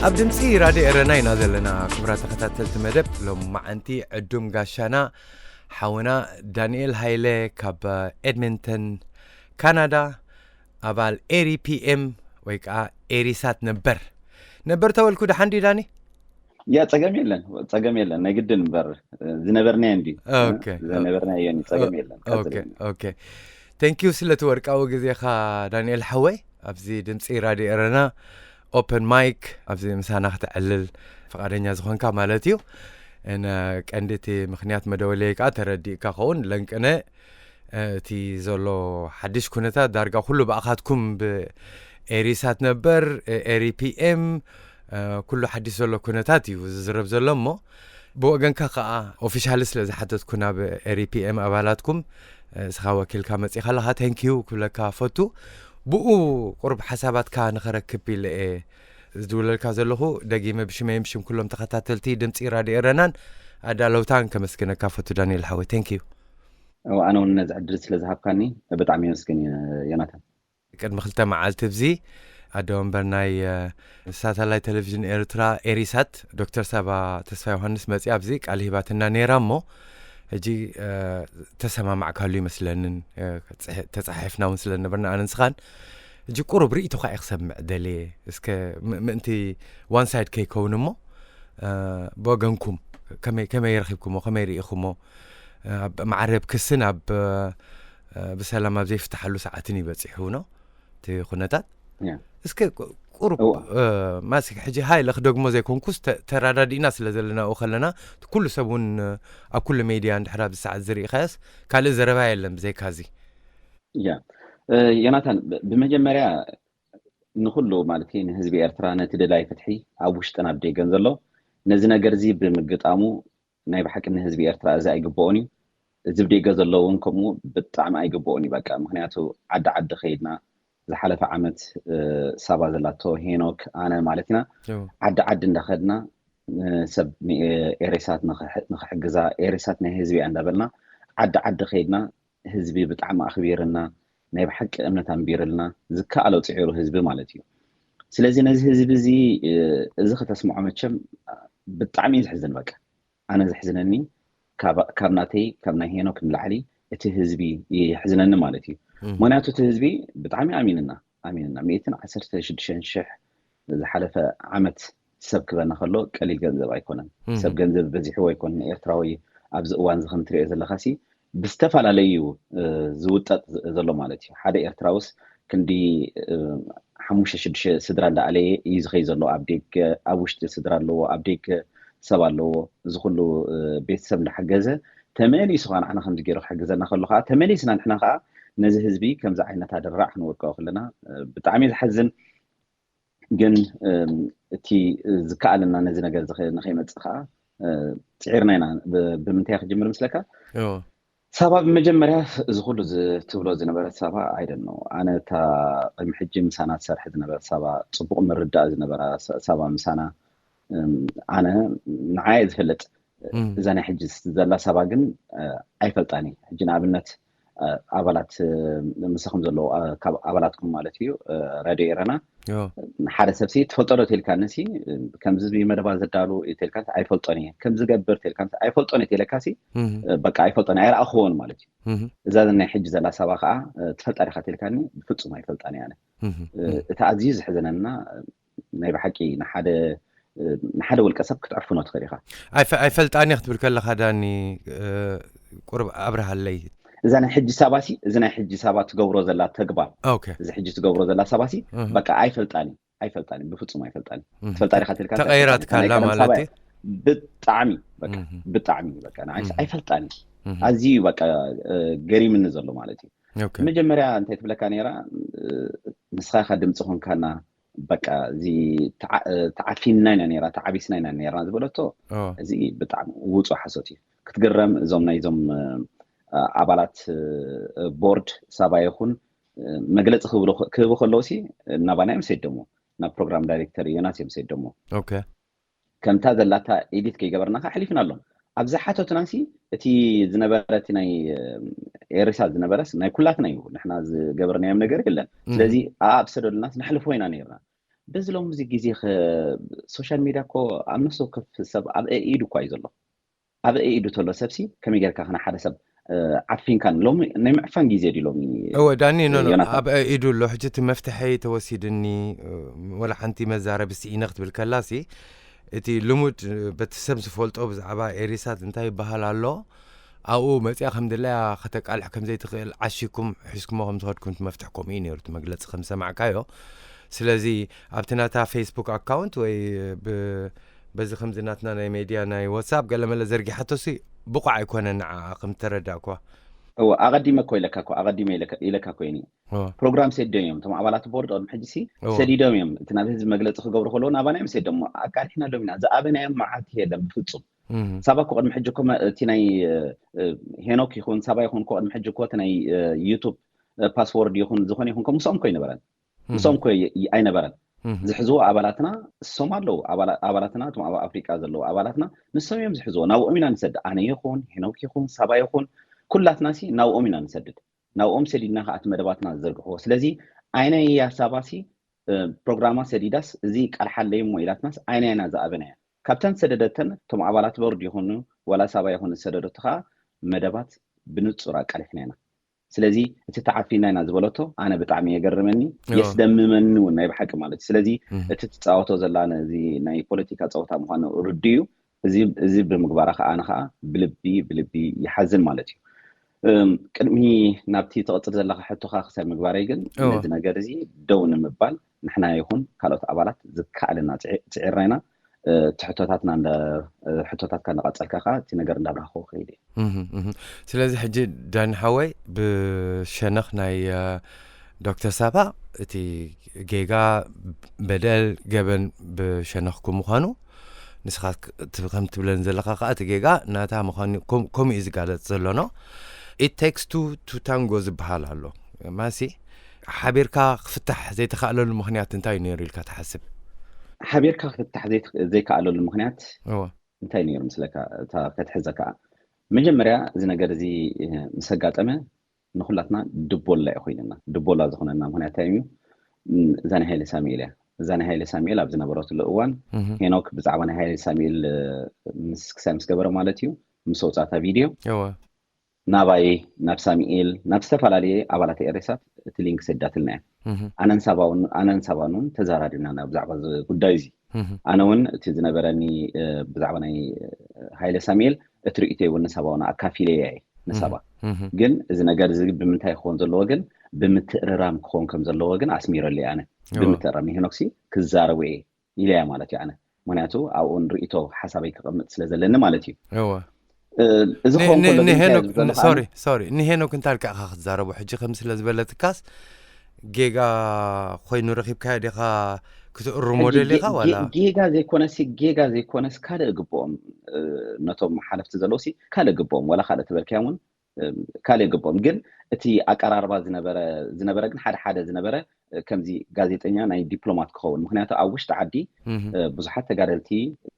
ኣብ ድምፂ ራድዮ ኤረና ኢና ዘለና። ክቡራት ተኸታተልቲ መደብ፣ ሎም መዓንቲ ዕዱም ጋሻና ሓውና ዳንኤል ሃይለ ካብ ኤድመንተን ካናዳ፣ ኣባል ኤሪ ፒ ኤም ወይ ከዓ ኤሪሳት ነበር። ነበር ተወልኩ፣ ደሓን ድዩ ዳኒ? ያ፣ ጸገም የለን፣ ጸገም የለን። ናይ ግድን እምበር ዝነበርናዮ እንዲ። ኦኬ። ዝነበርናዮ እኒ፣ ጸገም የለን። ኦኬ፣ ቀጽል። ኦኬ። ቴንክ ዩ ስለቲ ወርቃዊ ግዜኻ ዳንኤል ሓወይ፣ ኣብዚ ድምፂ ራድዮ ኤረና ኦፕን ማይክ ኣብዚ ምሳና ክተዕልል ፍቓደኛ ዝኾንካ ማለት እዩ። እነ ቀንዲ እቲ ምኽንያት መደወለይ ከዓ ተረዲእካ ኸውን ለንቅነ፣ እ፣ እቲ ዘሎ ሓድሽ ኩነታት ዳርጋ ኩሉ ብኣኻትኩም ብኤሪሳት ነበር፣ እ፣ ኤሪ ፒ ኤም፣ እ፣ ኩሉ ሓድሽ ዘሎ ኩነታት እዩ ዝዝረብ ዘሎ እሞ ብወገንካ ከዓ ኦፊሻሊ ስለ ዝሓተትኩ ናብ ኤሪ ፒ ኤም ኣባላትኩም፣ እ፣ እስኻ ወኪልካ መፂኻ ኣለኻ፣ ቴንክ ዩ ክብለካ ፈቱ። ብኡ ቁሩብ ሓሳባትካ ንኸረክብ ኢለ እየ ዝድውለልካ ዘለኹ። ደጊመ ብሽመይን ብሽም ኩሎም ተኸታተልቲ ድምፂ ራድዮ ኤረናን ኣዳለውታን ከመስግነካ ፈቱ ዳንኤል ሓወይ፣ ቴንክ ዩ። እወ፣ ኣነ እውን ነዚ ዕድል ስለ ዝሃብካኒ ብጣዕሚ የመስግን እየ፣ ዮናታን። ቅድሚ ክልተ መዓልቲ ኣብዚ ኣደ ወንበር ናይ፣ እ፣ ሳተላይት ቴሌቪዥን ኤርትራ ኤሪሳት ዶክተር ሳባ ተስፋ ዮሃንስ መፂኣ ኣብዚ ቃል ሂባትና ነይራ እሞ፣ ሕጂ፣ እ፣ ተሰማማዕካሉ ይመስለንን፣ እ፣ ተፃሒ-፣ ተፃሒፍና እውን ስለ ዝነበርና ኣነ ንስኻን፣ ሕጂ ቁሩብ ርኢቶኻ እየ ክሰምዕ ደልየ። እስከ ም-፣ ምእንቲ ዋን ሳይድ ከይከውን እሞ፣ እ፣ ብወገንኩም ከመይ፣ ከመይ ረኺብኩሞ፣ ከመይ ርኢኹሞ? እ፣ ኣብ መዓረብ ክስን ኣብ፣ እ፣ ብሰላም ኣብ ዘይፍትሓሉ ሰዓትን እዩ በፂሑ ነው እቲ ኩነታት። ያ። እስከ ቁ-፣ ቁሩብ፣ እዋ። እ፣ ማሲ ሕጂ ሃይለ ክደግሞ ዘይኮንኩስ ተ-፣ ተራዳዲእና ስለ ዘለና ኣብኡ ከለና፣ ኩሉ ሰብ እውን፣ እ፣ ኣብ ኩሉ ሜድያ እንድሕር ኣብዚ ሰዓት ዝርኢኻዮስ ካልእ ዘረባ የለን ብዘይካ እዚ። ያ። እ፣ ዮናታን፣ ብ-፣ ብመጀመርያ ንኹሉ ማለት እዩ፣ ንህዝቢ ኤርትራ፣ ነቲ ደላይ ፍትሒ ኣብ ውሽጥን ኣብ ደገን ዘሎ፣ ነዚ ነገር እዚ ብምግጣሙ ናይ ብሓቂ ንህዝቢ ኤርትራ እዚ ኣይግብኦን እዩ። እዚ ብደገ ዘሎ እውን ከምኡ ብጣዕሚ ኣይግብኦን እዩ። በቃ፣ ምኽንያቱ ዓዲ ዓዲ ከይድና፣ ዝሓለፈ ዓመት፣ እ፣ ሳባ ዘላቶ፣ ሄኖክ፣ ኣነ ማለት ኢና፣ እዎ። ዓዲ ዓዲ እንዳኸድና፣ እ፣ ሰብ ን-፣ ኤሬሳት ንኽሕ-፣ ንኽሕግዛ፣ ኤሬሳት ናይ ህዝቢ እያ እንዳበልና፣ ዓዲ ዓዲ ከይድና፣ ህዝቢ ብጣዕሚ ኣኽቢርና፣ ናይ ብሓቂ እምነት ኣንቢርልና፣ ዝከኣሎ ጽዒሩ ህዝቢ ማለት እዩ። ስለዚ ነዚ ህዝቢ እዚ፣ እ፣ እዚ ከተስምዖ መቸም ብጣዕሚ እዩ ዘሕዝን። በቃ ኣነ ዘሕዝነኒ ካብ፣ ካብ ናተይ፣ ካብ ናይ ሄኖክ ንላዕሊ እቲ ህዝቢ የሕዝነኒ ማለት እዩ። እም። ምኽንያቱ እቲ ህዝቢ ብጣዕሚ ኣሚንና፣ ኣሚንና። ሚእትን ዓሰርተ ሽዱሽተ ሽሕ ዝሓለፈ ዓመት ሰብ ክበና ከሎ ቀሊል ገንዘብ ኣይኮነን። እም። ሰብ ገንዘብ በዚሕዎ ኣይኮነን። ኤርትራዊ ኣብዚ እዋን እዚ ከም ትሪኦ ዘለኻ ሲ ብዝተፈላለዩ፣ እ፣ ዝውጠጥ ዝ-፣ ዘሎ ማለት እዩ። ሓደ ኤርትራውስ ክንዲ፣ እ፣ ሓሙሽተ ሽዱሽተ ስድራ እንዳኣለየ እዩ ዝኸይ ዘሎ። ኣብ ደገ፣ ኣብ ውሽጢ ስድራ ኣለዎ፣ ኣብ ደገ ሰብ ኣለዎ። እዚ ኩሉ፣ እ፣ ቤተሰብ እንዳሓገዘ ተመሊሱ ከዓ ንዓና ከምዚ ገይሩ ክሕግዘና ከሎ ከዓ ተመሊስና ንሕና ከዓ ነዚ ህዝቢ ከምዚ ዓይነት ኣደራዕ ክንወድቆ ከለና፣ እ፣ ብጣዕሚ እዩ ዝሓዝን። ግን፣ እም፣ እቲ ዝከኣለና ነዚ ነገር እዚ ኸ-፣ ንኸይመጽእ ኸኣ፣ እ፣ ጽዒርና ኢና። ብ-፣ ብምንታይ ክጅምር ምስለካ? እዎ። ሳባ ብመጀመርያ እዚ ኩሉ ዝ-፣ ትብሎ ዝነበረት ሳባ፣ I don't know። ኣነ እታ ቅድሚ ሕጂ ምሳና ትሰርሕ ዝነበረት ሳባ፣ ጽቡቕ ምርዳእ ዝነበራ ሳ-፣ ሳባ ምሳና፣ እም፣ ኣነ ንዓይ እየ ዝፈልጥ። እም። እዛ ናይ ሕጂ ዘላ ሳባ ግን፣ እ፣ ኣይፈልጣን እየ። ሕጂ ንኣብነት፣ እ፣ ኣባላት፣ እ፣ ምሳኹም ዘለዉ፣ እ፣ ካብ ኣባላትኩም ማለት እዩ፣ እ፣ ራድዮ ኤረና፣ ዮ። ሓደ ሰብሲ ትፈልጦ ዶ ተልካንሲ፣ እ፣ ከምዚ መደባ ዘዳሉ ተልካንሲ ኣይፈልጦን እየ፣ ከምዚ ገብር ተልካንሲ ኣይፈልጦን እየ ተለካሲ፣ እም። እ፣ በቃ ኣይፈልጦን፣ ኣይረኣኽዎን ማለት እዩ። እም። እዛ ናይ ሕጂ ዘላ ሳባ ከዓ፣ እ፣ ትፈልጣ ዲኻ ተልካኒ፣ ብፍጹም ኣይፈልጣን እየ ኣነ። እም። እ፣ እም። እቲ ኣዝዩ ዘሕዘነና፣ ናይ ብሓቂ ንሓደ፣ ንሓደ ውልቀ ሰብ ክትዕፍኖ ትኽእል ኢኻ። ኣይፈ-፣ ኣይፈልጣን እየ ክትብል ከለኻ ዳኒ፣ እ፣ ቁሩብ ኣብርሃለይ። እዛ ናይ ሕጂ ሳባሲ፣ እዚ ናይ ሕጂ ሳባ ትገብሮ ዘላ ተግባር፣ ኦኬ። እዚ ሕጂ ትገብሮ ዘላ ሳባሲ፣ እህ። በቃ ኣይፈልጣን እዩ። ኣይፈልጣን፣ ብፍጹም ኣይፈልጣን። ትፈልጣ ዲኻ ትልካ ተቐይራትካላ ማለት እዩ። ብጣዕሚ በቃ ብጣዕሚ በቃ ንዓይስ ኣይፈልጣን። ኣዝዩ በቃ ገሪምኒ ዘሎ ማለት እዩ። መጀመርያ እንታይ ትብለካ ነይራ፣ ንስኻ ኢኻ ድምፂ ኮንካና፣ በቃ እዚ ተዓፊንና ኢና ነይራ፣ ተዓቢስና ኢና ነይራ ዝበለቶ፣ እዚ ብጣዕሚ ውፁ ሓሶት እዩ። ክትግረም እዞም ናይዞም ኣባላት ቦርድ ሳባ ይኹን መግለፂ ክህቡ ከለውሲ ናባና እዮም ሰደሞ፣ ናብ ፕሮግራም ዳይሬክተር ዮናስ እዮም ሰደሞ። ከምታ ዘላታ ኤዲት ከይገበርና ከ ኣሕሊፍና ኣሎም። ኣብ ዝሓተቱናሲ እቲ ዝነበረ እቲ ናይ ኤሪሳ ዝነበረስ ናይ ኩላትና እዩ፣ ንሕና ዝገበርናዮም ነገር የለን። ስለዚ ኣብ ሰደዱናስ ነሕልፎ ኢና ነርና። በዚ ሎም እዚ ግዜ ሶሻል ሚድያ እኮ ኣብ ነፍሲ ወከፍ ሰብ ኣብ ኢዱ እኳ እዩ ዘሎ። ኣብ ኢዱ ተሎ ሰብሲ ከመይ ጌርካ ክና ሓደ ሰብ ዓፊንካን ሎሚ ናይ ምዕፋን ግዜ ድዩ ሎሚ? እወ ዳኒ፣ ኖ ኖ፣ ዮናታን። ኣብ ኢዱ ኣሎ። ሕጂ እቲ መፍትሐይ ተወሲድኒ፣ ወላ ሓንቲ መዛረቢ ስኢነ ክትብል ከላሲ፣ እቲ ልሙድ በቲ ሰብ ዝፈልጦ ብዛዕባ ኤሪሳት እንታይ ይበሃል ኣሎ፣ ኣብኡ መፂኣ ከም ድላያ ከተቃልሕ ከም ዘይትኽእል ዓሺኩም ሒዝኩሞ ከም ዝኸድኩም እቲ መፍትሕ ከምኡ እዩ ነይሩ፣ እቲ መግለፂ ከም ዝሰማዕካዮ። ስለዚ ኣብቲ ናታ ፌስቡክ ኣካውንት ወይ ብ-፣ በዚ ከምዚ ናትና ናይ ሜድያ ናይ ዋትሳፕ ገለመለ ዘርጊሓቶሲ ብቑዕ ኣይኮነን ንዓ ከም ተረዳእኳ። እወ፣ ኣቐዲመ እኮ ኢለካ እኮ፣ ኣቐዲመ ኢለካ፣ ኢለካ እኮ እየ። እወ። ፕሮግራም ሰዲዶም እዮም። እቶም ኣባላት ቦርድ ቅድሚ ሕጂ ሲ እወ። ሰዲዶም እዮም። እቲ ናብ ህዝቢ መግለፂ ክገብሩ ከለዉ ናባና እዮም ሰዲዶም። ኣቃሊሕናሎም ኢና። ዝኣበናዮም መዓልቲ የለን ብፍጹም። እህ። ሳባ እኮ ቅድሚ ሕጂ እኮ መ-፣ እቲ ናይ፣ እ፣ ሄኖክ ይኹን ሳባ ይኹን እኮ ቅድሚ ሕጂ እኮ እቲ ናይ፣ እ፣ ዩቱብ፣ እ፣ ፓስወርድ ይኹን ዝኾነ ይኹን እኮ ምስኦም እኮ ኣይነበረን። እህ። ምስኦም እኮ ይ-፣ ይ-፣ ኣይነበረን። እህ። ዝሕዝዎ ኣባላትና እሶም ኣለዉ። ኣባላ-፣ ኣባላትና እቶም ኣብ ኣፍሪቃ ዘለዉ ኣባላትና ንሶም እዮም ዝሕዝዎ። ናብኦም ኢና ንሰድድ። ኣነ ይኹን ሄኖክ ይኹን ሳባ ይኹን ኩላትና ሲ ናብኦም ኢና ንሰድድ። ናብኦም ሰዲድና ከኣ እቲ መደባትና ዝዘርግሕዎ። ስለዚ ኣይናይ እያ ሳባ ሲ፣ እ፣ ፕሮግራማ ሰዲዳስ እዚ ቃልሓለይ እሞ ኢላትናስ ኣይናይ ኢና ዝኣበናያ። ካብተን ሰደደተን እቶም ኣባላት ቦርድ ይኹኑ ዋላ ሳባ ይኹን ዝሰደደቶ ከኣ መደባት ብንጹር ኣቃሊሕና ኢና። ስለዚ እቲ ተዓፊና ኢና ዝበለቶ ኣነ ብጣዕሚ የገርመኒ፣ እዎ። የስደምመኒ እውን ናይ ብሓቂ ማለት እዩ። ስለዚ እህ። እቲ ትጻወቶ ዘላ ነዚ ናይ ፖለቲካ ጸወታ ምዃኑ ርድእ እዩ። እዚ፣ እዚ ብምግባራ ከኣ ኣነ ከኣ ብልቢ፣ ብልቢ ይሓዝን ማለት እዩ። እም፣ ቅድሚ ናብቲ ትቕጽል ዘለኻ ሕቶኻ ክሳብ ምግባረይ ግን እዎ። ነዚ ነገር እዚ ደው ንምባል ንሕና ይኹን ካልኦት ኣባላት ዝከኣለና ጽዒ-፣ ጽዒርና ኢና። እ፣ እቲ ሕቶታትና እንዳ-፣ እ፣ ሕቶታትካ እንዳቐጸልካ ከኣ እቲ ነገር እንዳብራህኩ ክኸይድ እየ። እህ፣ እህ። ስለዚ ሕጂ ዳኒ ሓወይ ብሸነኽ ናይ፣ እ፣ ዶክተር ሳባ እቲ ጌጋ በደል ገበን ብሸነኽኩም ምዃኑ ንስኻ ክ-፣ ት-፣ ከም ትብለን ዘለኻ ከኣ እቲ ጌጋ ናታ ምዃኑ ከም-፣ ከምኡ እዩ ዝጋለጽ ዘሎኖ። It takes two to tango ዝበሃል ኣሎ። ማሲ ሓቢርካ ክፍታሕ ዘይተኻእለሉ ምኽንያት እንታይ እዩ ነይሩ ኢልካ ትሓስብ? ሓቢርካ ክፍታሕ ዘይት-፣ ዘይከኣለሉ ምኽንያት እወ። እንታይ ነይሩ ምስለካ? እታ ክትሕዘ ከኣ መጀመርያ እዚ ነገር እዚ፣ እ፣ ምስ ኣጋጠመ ንኹላትና ድቦላ እዩ ኮይንና። ድቦላ ዝኾነና ምኽንያት እንታይ እዩ? እም፣ እዛ ናይ ሃይለ ሳሙኤል እያ። እዛ ናይ ሃይለ ሳሙኤል ኣብ ዝነበረትሉ እዋን እህ። ሄኖክ ብዛዕባ ናይ ሃይለ ሳሙኤል፣ እ፣ ምስ፣ ክሳይ ምስ ገበረ ማለት እዩ፣ ምስ ኣውጻእታ ቪድዮ እወ። ናባይ፣ ናብ ሳሙኤል፣ ናብ ዝተፈላለየ ኣባላት ኤሬሳት እቲ ሊንክ ሰዳትልና እያ። እህ። ኣነን ሳባውን፣ ኣነን ሳባን እውን ተዛራሪብና ናብ ብዛዕባ እዚ ጉዳይ እዚ። እህ። ኣነ እውን እቲ ዝነበረኒ፣ እ፣ ብዛዕባ ናይ፣ እ፣ ሃይለ ሳሙኤል እቲ ርእይቶይ እውን ንሳባ እውን ኣካፊለያ እየ፣ ንሳባ። እህ። ግን እዚ ነገር እዚ ብምንታይ ክኸውን ዘለዎ ግን ብምትእርራም ክኸውን ከም ዘለዎ ግን ኣስሚረሉ እየ ኣነ። እዎ። ብምትእርራም ንሄኖክሲ ክዛረቡ እየ ኢለያ ማለት እዩ ኣነ። ምኽንያቱ ኣብኡ ንርእይቶ ሓሳበይ ክቐምጥ ስለ ዘለኒ ማለት እዩ። እዎ። እ፣ እዚ ን-፣ ክኸውን ን-፣ ከሎ ግን እንታይ ንሄኖክ፣ እዩ ዘሎ ን-፣ ከኣ ሶሪ፣ ሶሪ፣ ንሄኖክ እንታይ ኢልካ ኢኻ ክትዛረቦ? ሕጂ ከም ስለ ዝበለትካስ ጌጋ ኮይኑ ረኺብካዮ ዲኻ ክትእርሞ ሕጂ ደሊኻ ጌ-፣ ዋላ? ጌ-፣ ጌጋ ዘይኮነሲ፣ ጌጋ ዘይኮነስ ካልእ ግብኦም፣ እ፣ ነቶም ሓለፍቲ ዘለውሲ ካልእ ግብኦም፣ ዋላ ካልእ ተበልካዮም እውን፣ እ፣ ካልእ ግብኦም። ግን እቲ ኣቀራርባ ዝነበረ፣ ዝነበረ ግን ሓደ ሓደ ዝነበረ፣ እ፣ ከምዚ ጋዜጠኛ ናይ ዲፕሎማት ክኸውን። ምኽንያቱ ኣብ ውሽጢ ዓዲ፣ እህ። እ፣ ብዙሓት ተጋደልቲ፣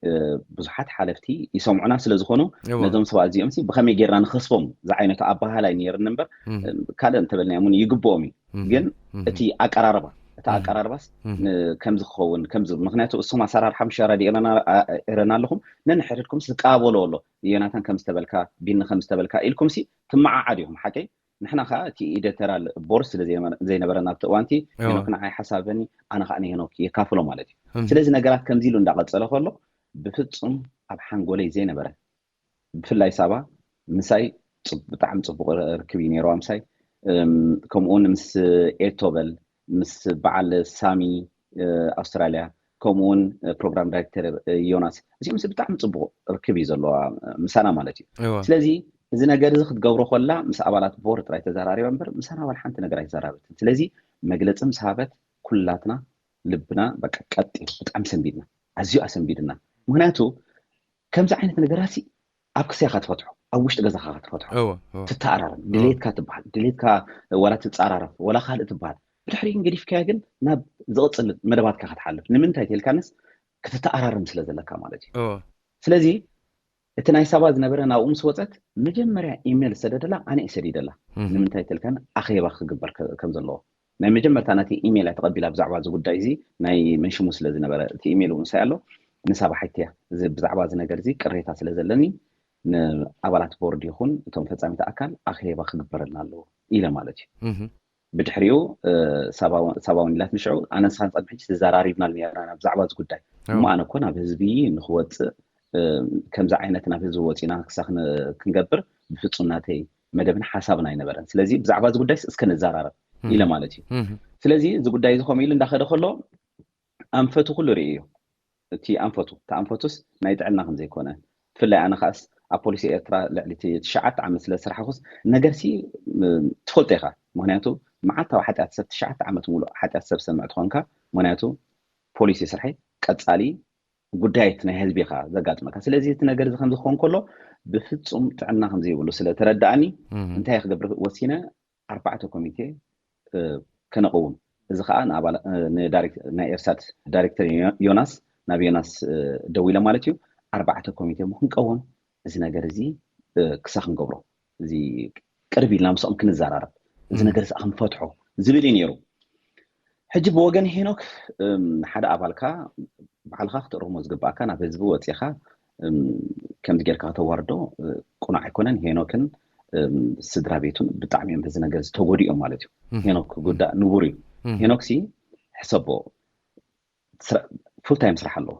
እ፣ ብዙሓት ሓለፍቲ ይሰምዑና ስለ ዝኾኑ፣ እዎ። ነዞም ሰባት እዚኦም ሲ ብኸመይ ጌርና ንኸስቦም ዝዓይነቱ ኣበሃህላ እዩ ነይርኒ እምበር፣ እህ። እ፣ ካልእ እንተበልናዮም እውን ይግብኦም እዩ። እህ። ግን እህ። እቲ ኣቀራርባ፣ እቲ እህ። ኣቀራርባስ እህ። ን-፣ ከምዚ ክኸውን፣ ከምዚ፣ ምኽንያቱ እሶም ኣሰራርሓ ምሸራ ዲእረና፣ አ-፣ እረና ኣለኹም፣ ነንሕድሕድኩም ዝቃበሎ ኣሎ። ዮናታን ከም ዝተበልካ፣ ቢኒ ከም ዝተበልካ ኢልኩም ሲ ትመዓዓድ ኢኹም፣ ሓቀይ? ንሕና ከኣ እቲ ኢደተራል ቦርድ ስለ ዘይነበረ-፣ ዘይነበረና ኣብቲ እዋንቲ፣ እዎ። ሄኖክ ንዓይ ሓሳበኒ፣ ኣነ ከኣ ንሄኖክ የካፍሎ ማለት እዩ። እም። ስለዚ ነገራት ከምዚ ኢሉ እንዳቐጸለ ከሎ፣ ብፍጹም ኣብ ሓንጎለይ ዘይነበረ፣ ብፍላይ ሳባ ምሳይ ጽብ-፣ ብጣዕሚ ጽቡቕ ርክብ እዩ ነይርዋ ምሳይ። እም፣ ከምኡ እውን ምስ ኤቶበል፣ ምስ በዓል ሳሚ፣ ኣውስትራልያ፣ ከምኡ እውን ፕሮግራም ዳይሬክተር ዮናስ፣ እዚኦም ብጣዕሚ ፅቡቅ ርክብ እዩ ዘለዋ ምሳና ማለት እዩ። ስለዚ እዚ ነገር እዚ ክትገብሮ ከላ ምስ ኣባላት ቦርድ ጥራይ ተዘራሪባ እምበር ምሳና ዋላ ሓንቲ ነገር ኣይተዘራረበትን። ስለዚ መግለፂ ምስ ሃበት ኩላትና ልብና በቃ ቀጥ ኢሉ፣ ብጣዕሚ ሰንቢድና፣ ኣዝዩ ኣሰንቢድና። ምክንያቱ ከምዚ ዓይነት ነገራት ኣብ ክሳኻ ትፈትሖ፣ ኣብ ውሽጢ ገዛኻ ትፈትሖ፣ ትተኣራረም፣ ድሌትካ ትበሃል፣ ድሌትካ ዋላ ትፀራረፍ ዋላ ካልእ ትበሃል። ብድሕሪ ግን ገዲፍካያ ግን ናብ ዝቕፅል መደባትካ ክትሓልፍ። ንምንታይ ተልካንስ ክትተኣራረም ስለ ዘለካ ማለት እዩ። ስለዚ እቲ ናይ ሳባ ዝነበረ ናብኡ ምስ ወፀት መጀመርያ ኢሜል ዝሰደደላ ኣነ እየ ሰዲደላ። ንምንታይ ተልካን ኣኼባ ክግበር ከም ዘለዎ ናይ መጀመርታ ናቲ ኢሜል እያ ተቐቢላ። ብዛዕባ እዚ ጉዳይ እዚ ናይ መንሽሙ ስለ ዝነበረ እቲ ኢሜል እውን ሳይ ኣሎ። ንሳባ ሓይትያ እዚ ብዛዕባ እዚ ነገር እዚ ቅሬታ ስለ ዘለኒ ንኣባላት ቦርድ ይኹን እቶም ፈፃሚቲ ኣካል ኣኼባ ክግበረልና ኣለዎ ኢለ ማለት እዩ። ብድሕሪኡ ሳባውን ኢላት ንሽዑ ኣነ ንስኻን ፀድምሕጂ ተዘራሪብና ነርና ብዛዕባ እዚ ጉዳይ። እሞ ኣነ እኮ ናብ ህዝቢ ንክወፅእ ከምዚ ዓይነት ናብ ህዝቢ ወፂና ክሳ ክንገብር ብፍፁም ናተይ መደብን ሓሳብን ኣይነበረን። ስለዚ ብዛዕባ እዚ ጉዳይስ እስከ ንዘራረብ ኢለ ማለት እዩ። ስለዚ እዚ ጉዳይ እዚ ከምኡ ኢሉ እንዳኸደ ከሎ ኣንፈቱ ኩሉ ርእዮ። እቲ ኣንፈቱ፣ እቲ ኣንፈቱስ ናይ ጥዕና ከም ዘይኮነ፣ ብፍላይ ኣነ ከኣስ ኣብ ፖሊሲ ኤርትራ ልዕሊ እቲ ትሽዓተ ዓመት ስለ ዝሰራሕኩስ፣ ነገርሲ ትፈልጦ ኢኻ። ምኽንያቱ መዓልታዊ ሓጢኣት ሰብ፣ ትሽዓተ ዓመት ሙሉእ ሓጢኣት ሰብ ሰምዕ ትኾንካ። ምኽንያቱ ፖሊሲ ስርሐይ ቀጻሊ ጉዳይት ናይ ህዝቢ ኢኻ ዘጋጥመካ። ስለዚ እቲ ነገር እዚ ከም ዝኸውን ከሎ ብፍጹም ጥዕና ከም ዘይብሉ ስለ ተረዳእኒ እንታይ ክገብር ወሲነ ኣርባዕተ ኮሚቴ ከነቕውም። እዚ ከዓ ናይ ኤርሳት ዳይሬክተር ዮናስ ናብ ዮናስ ደዊለ ማለት እዩ። ኣርባዕተ ኮሚቴ ሞ ክንቀውም እዚ ነገር እዚ ክሳ ክንገብሮ እዚ ቅርብ ኢልና ምስኦም ክንዘራረብ እዚ ነገር እዚ ክንፈትሖ ዝብል እዩ ነይሩ። ሕጂ ብወገን ሄኖክ ሓደ ኣባልካ ባዕልካ ክትእርሞ ዝግባእካ ናብ ህዝቢ ወፂኻ ከምዚ ጌርካ ከተዋርዶ ቁኑዕ ኣይኮነን። ሄኖክን ስድራ ቤቱን ብጣዕሚ እዮም በዚ ነገር ዝተጎድኡ እዮም ማለት እዩ። ሄኖክ ጉዳእ ንቡር እዩ። ሄኖክ ሲ ሕሰቦ ፉል ታይም ስራሕ ኣለዎ።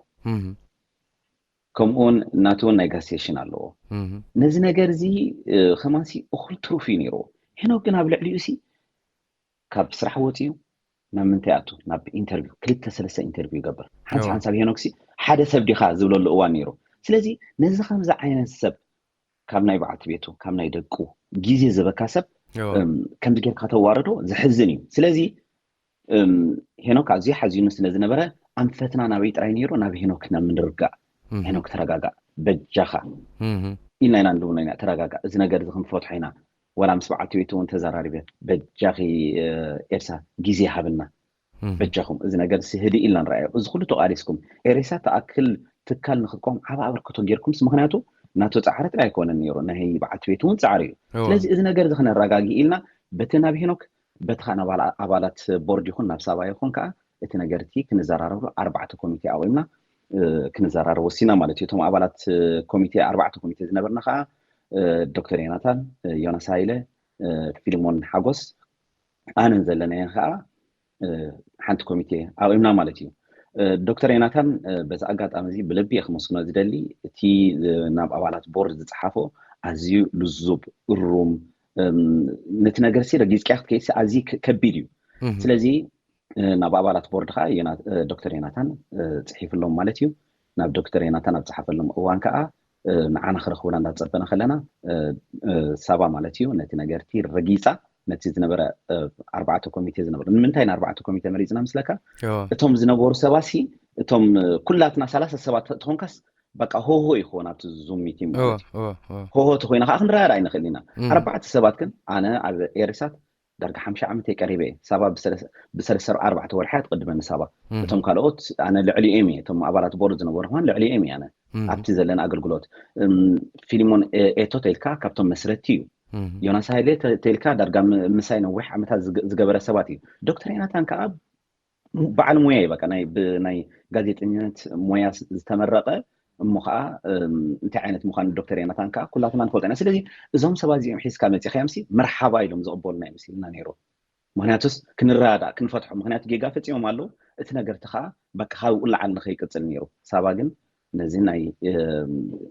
ከምኡውን ናቱ እውን ናይ ጋዝ ስቴሽን ኣለዎ። ነዚ ነገር እዚ ከማንሲ እኩል ትሩፍ እዩ ነይርዎ። ሄኖክ ግን ኣብ ልዕሊኡ ሲ ካብ ስራሕ ወፂኡ ናብ ምንታይ ኣቱ ናብ ኢንተርቪው ክልተ ሰለስተ ኢንተርቪው ይገብር። ሓንሳብ ሓንሳብ ሄኖክሲ ሓደ ሰብ ዲኻ ዝብለሉ እዋን ነይሩ። ስለዚ ነዚ ከምዚ ዓይነት ሰብ ካብ ናይ በዓልቲ ቤቱ ካብ ናይ ደቁ ግዜ ዝበካ ሰብ ከምዚ ጌርካ ተዋረዶ ዘሕዝን እዩ። ስለዚ ሄኖክ ኣዝዩ ሓዚኑ ስለ ዝነበረ ኣንፈትና ናበይ ጥራይ ነይሩ ናብ ሄኖክ ናብ ምንርጋእ ሄኖክ ተረጋጋእ በጃኻ ኢልና ኢና ንብሎ ኢና። ተረጋጋእ እዚ ነገር እዚ ክንፈትሖ ኢና። ወላ ምስ በዓልቲ ቤቱ እውን ተዘራሪበ በጃኺ ኤልሳ ግዜ ሃብና በጃኹም እዚ ነገር ሲ ህድእ ኢልና ንረኣዮ። እዚ ኩሉ ተቓሊስኩም ኤሬሳ ትኣክል ትካል ንክትቆም ዓብ ኣበርክቶ ጌርኩምስ ምክንያቱ ናቱ ፃዕሪ ጥራይ ኣይኮነን ነይሩ ናይ በዓልቲ ቤቱ እውን ፃዕሪ እዩ። ስለዚ እዚ ነገር እዚ ክነረጋጊእ ኢልና በቲ ናብ ሄኖክ በቲ ከዓ ናብ ኣባላት ቦርድ ይኹን ናብ ሳባ ይኹን ከዓ እቲ ነገር እቲ ክንዘራረብሉ ኣርባዕተ ኮሚቴ ኣቑምና ክንዘራረብ ወሲና ማለት እዩ። እቶም ኣባላት ኮሚቴ ኣርባዕተ ኮሚቴ ዝነበርና ከዓ ዶክተር ዮናታን፣ ዮናስ ሃይለ፣ ፊልሞን ሓጎስ ኣነን ዘለናየን ከዓ ሓንቲ ኮሚቴ ኣቑምና ማለት እዩ። ዶክተር ዮናታን በዚ ኣጋጣሚ እዚ ብልቢ እየ ክመስግኖ ዝደሊ። እቲ ናብ ኣባላት ቦርድ ዝፀሓፎ ኣዝዩ ልዙብ እሩም ነቲ ነገር ሲ ረጊፅካ ክትከይድ ኣዝዩ ከቢድ እዩ። ስለዚ ናብ ኣባላት ቦርድ ከዓ ዶክተር ዮናታን ፅሒፍሎም ማለት እዩ። ናብ ዶክተር ዮናታን ኣብ ፀሓፈሎም እዋን ከዓ ንዓና ክረኽቡና እንዳፀበና ከለና ሳባ ማለት እዩ ነቲ ነገርቲ ረጊፃ ነቲ ዝነበረ ኣርባዕተ ኮሚቴ ዝነበረ ንምንታይ ንኣርባዕተ ኮሚቴ መሪፅና ምስለካ እቶም ዝነበሩ ሰባሲ እቶም ኩላትና ሰላሳ ሰባት ትኾንካስ በቃ ሆሆ ይኸውን ኣብቲ ዙም ሚቲንግ ማለት እዩ። ሆሆ ተኮይና ከዓ ክንረዳዳ ኣይንኽእል ኢና። ኣርባዕተ ሰባት ግን ኣነ ኣብ ኤሪሳት ዳርጋ ሓምሻ ዓመት ቀሪበ እየ። ሳባ ብሰለስተ ኣርባዕተ ወርሒ ትቅድመኒ ሳባ። እቶም ካልኦት ኣነ ልዕሊኦም እየ። እቶም ኣባላት ቦርድ ዝነበሩ ከማን ልዕሊኦም እየ ኣነ ኣብቲ ዘለና ኣገልግሎት። ፊሊሞን ኤቶ ተልካ ካብቶም መስረቲ እዩ። ዮናስ ሃይለ ተልካ ዳርጋ ምሳይ ነዊሕ ዓመታት ዝገበረ ሰባት እዩ። ዶክተር ዮናታን ከዓ በዓል ሞያ እዩ። በቃ ናይ ብናይ ጋዜጠኝነት ሞያ ዝተመረቐ እሞ ከዓ እንታይ ዓይነት ምዃኑ ዶክተር ዮናታን ከዓ ኩላትና ንፈልጦ ኢና። ስለዚ እዞም ሰባት እዚኦም ሒዝካ መፂኻዮም ሲ መርሓባ ኢሎም ዝቕበሉና ይመስልና ነይሩ። ምክንያቱስ ክንረዳዳእ ክንፈትሖ ምክንያቱ ጌጋ ፈፂሞም ኣለዉ። እቲ ነገር እቲ ከዓ በቃ ካብ ቁላዓል ንኸይቅፅል ነይሩ። ሳባ ግን ነዚ ናይ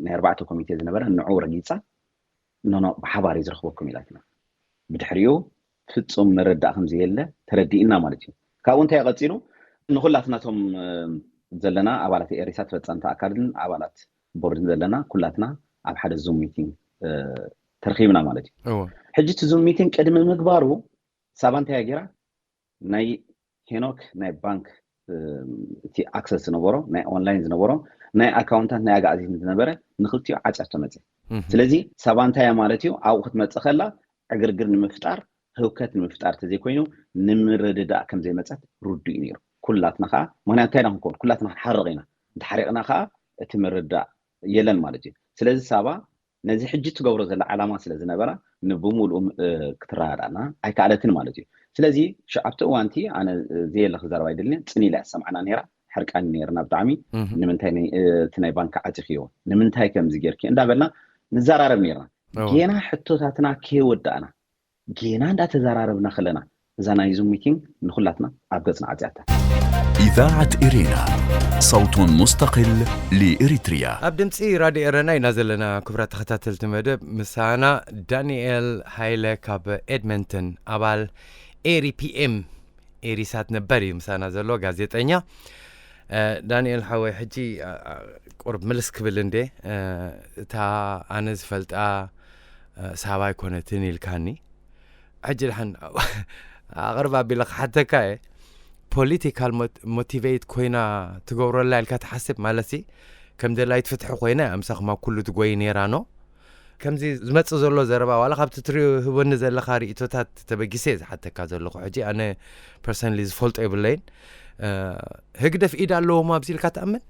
ናይ ኣርባዕተ ኮሚቴ ዝነበረ ንዑ ረጊፃ ኖኖ ብሓባር እዩ ዝረኽበኩም ኢላትና። ብድሕሪኡ ፍፁም ምርዳእ ከምዘየለ ተረዲእና ማለት እዩ። ካብኡ እንታይ ቀፂሉ ንኹላትናቶም ዘለና ኣባላት ኤሪሳት ፈጸምቲ ኣካልን ኣባላት ቦርድን ዘለና ኩላትና ኣብ ሓደ ዙም ሚቲንግ ተረኺብና ማለት እዩ። ሕጂ እቲ ዙም ሚቲንግ ቅድሚ ምግባሩ ሳባ እንታይ ገይራ? ናይ ሄኖክ ናይ ባንክ እቲ ኣክሰስ ዝነበሮ ናይ ኦንላይን ዝነበሮ ናይ ኣካውንታት ናይ ኣጋኣዚት ዝነበረ ንክልቲኡ ዓፅያቶ መፅእ። ስለዚ ሳባ እንታይ ማለት እዩ? ኣብኡ ክትመፅእ ከላ ዕግርግር ንምፍጣር ህውከት ንምፍጣር ተዘይኮይኑ ንምርድዳእ ከም ዘይመፀት ርዱእ እዩ ነይሩ። ኩላትና ከዓ ምክንያቱ እንታይ ኢና ክንከውን? ኩላትና ክንሓርቕ ኢና። እንተሓሪቕና ከዓ እቲ ምርዳእ የለን ማለት እዩ። ስለዚ ሳባ ነዚ ሕጂ ትገብሮ ዘላ ዓላማ ስለ ዝነበራ ንብምሉኡ ክትረዳዳእና ኣይከኣለትን ማለት እዩ። ስለዚ ሽዓብቲ እዋንቲ ኣነ ዘየለ ክዛረብ ኣይደልን። ፅን ኢላ ሰማዕና ነራ ሕርቃን ነርና ብጣዕሚ። ንምንታይ እቲ ናይ ባንክ ዓፂኽዮ ንምንታይ ከምዚ ጌርኪ እንዳበልና ንዘራረብ ነርና። ጌና ሕቶታትና ከይወዳእና ጌና እንዳተዘራረብና ከለና እዛ ናይ ዙም ሚቲንግ ንኩላትና ኣብ ገጽና ዓጽያታ። إذاعة إرينا، صوت مستقل لإريتريا. ኣብ ድምፂ ራድዮ ኤረና ኢና ዘለና። ክቡራት ተኸታተልቲ መደብ ምሳና ዳንኤል ሃይለ ካብ ኤድመንተን ኣባል ኤሪ ፒኤም ኤሪሳት ነበር እዩ ምሳና ዘሎ ጋዜጠኛ። ዳንኤል ሓወይ ሕጂ ቁርብ ምልስ ክብል እንዴ እታ ኣነ ዝፈልጣ ሳባ ኣይኮነትን ኢልካኒ። ሕጂ ድሓን ኣቕርብ ኣቢለ ክሓተካ እየ። ፖሊቲካል ሞቲቬት ኮይና ትገብረላ ኢልካ ትሓስብ ማለት ሲ ከም ደላይት ፍትሒ ኮይና እያ ምሳኹም ኣብ ኩሉ ትጎይ ነይራ ኖ። ከምዚ ዝመጽእ ዘሎ ዘረባ ዋላ ካብቲ ትሪኦ ህበኒ ዘለኻ ርእቶታት ተበጊሰ እየ ዝሓተካ ዘለኹ። ሕጂ ኣነ ፐርሰንሊ ዝፈልጦ የብለይን። ህግደፍ ኢድ ኣለዎም ኣብዚ ኢልካ ትኣምን?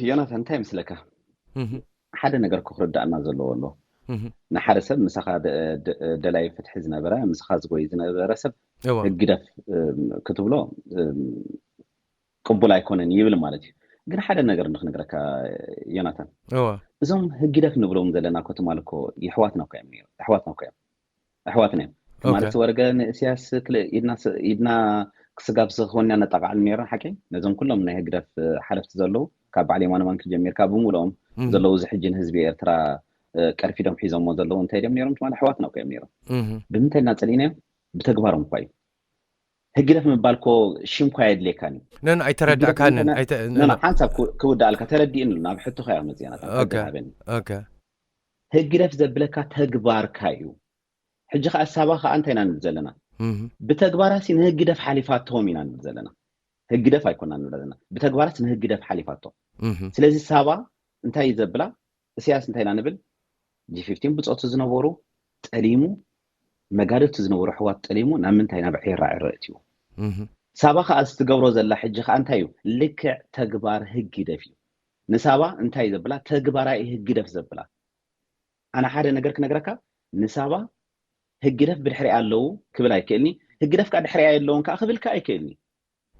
ዮናታን እንታይ ምስለካ ሓደ ነገር ክርዳእና ዘለዎ ኣሎ። ንሓደ ሰብ ምሳኻ ደላይ ፍትሒ ዝነበረ ምሳኻ ዝጎይ ዝነበረ ሰብ ህግደፍ ክትብሎ ቅቡል ኣይኮነን ይብል ማለት እዩ። ግን ሓደ ነገር ንክነግረካ ዮናታን፣ እዞም ህግደፍ ንብሎም ዘለና ኮ ትማል እኮ የሕዋትና እኮ እዮም ነይሮም። የሕዋትና እኮ እዮም። ኣሕዋትና እዮም። ማለት ወርገ ንእስያስ ኢድና ክስጋብ ዝኸውን ኢና ነጠቃዕል ነርና። ሓቂ ነዞም ኩሎም ናይ ህግደፍ ሓለፍቲ ዘለዉ ካብ በዓል የማነ ማንኪ ጀሚርካ ብምልኦም ዘለዉ እዚ ሕጂ ንህዝቢ ኤርትራ ቀርፊዶም ሒዞሞ ዘለዉ እንታይ ድዮም ነይሮም ትማል ኣሕዋትና እኮ እዮም ነይሮም። ብምንታይ ኢና ጸሊእናዮም? ብተግባሮም እኳ እዩ። ህግደፍ ምባል ኮ ሽም ኮ ኣየድልየካን እዩ። ነን ኣይተረዳእካንን። ሓንሳብ ክውዳእልካ ተረዲእን ኣሎ ናብ ሕቶ ከያ መፅና ሃበኒ። ህግደፍ ዘብለካ ተግባርካ እዩ። ሕጂ ከዓ ሳባ ከዓ እንታይ ኢና ንብል ዘለና? ብተግባራሲ ንህግደፍ ሓሊፋቶም ኢና ንብል ዘለና። ህግደፍ ኣይኮና ንብል ዘለና። ብተግባራሲ ንህግደፍ ሓሊፋቶም። ስለዚ ሳባ እንታይ እዩ ዘብላ? እስያስ እንታይ ኢና ንብል? ጂ ፊፍቲን ብፆቱ ዝነበሩ ጠሊሙ መጋደልቲ ዝነበሩ ኣሕዋት ጠሊሙ ናብ ምንታይ ናብ ዒራ ዒሮ እትዎ። ሳባ ከዓ እዚ ትገብሮ ዘላ ሕጂ ከዓ እንታይ እዩ? ልክዕ ተግባር ህግደፍ እዩ። ንሳባ እንታይ ዘብላ? ተግባራይ ህግደፍ ዘብላ። ኣነ ሓደ ነገር ክነግረካ፣ ንሳባ ህግደፍ ብድሕሪኣ ኣለዉ ክብል ኣይክእልኒ። ህግደፍ ከዓ ድሕሪኣ የለውን ከዓ ክብል ከዓ ኣይክእልኒ።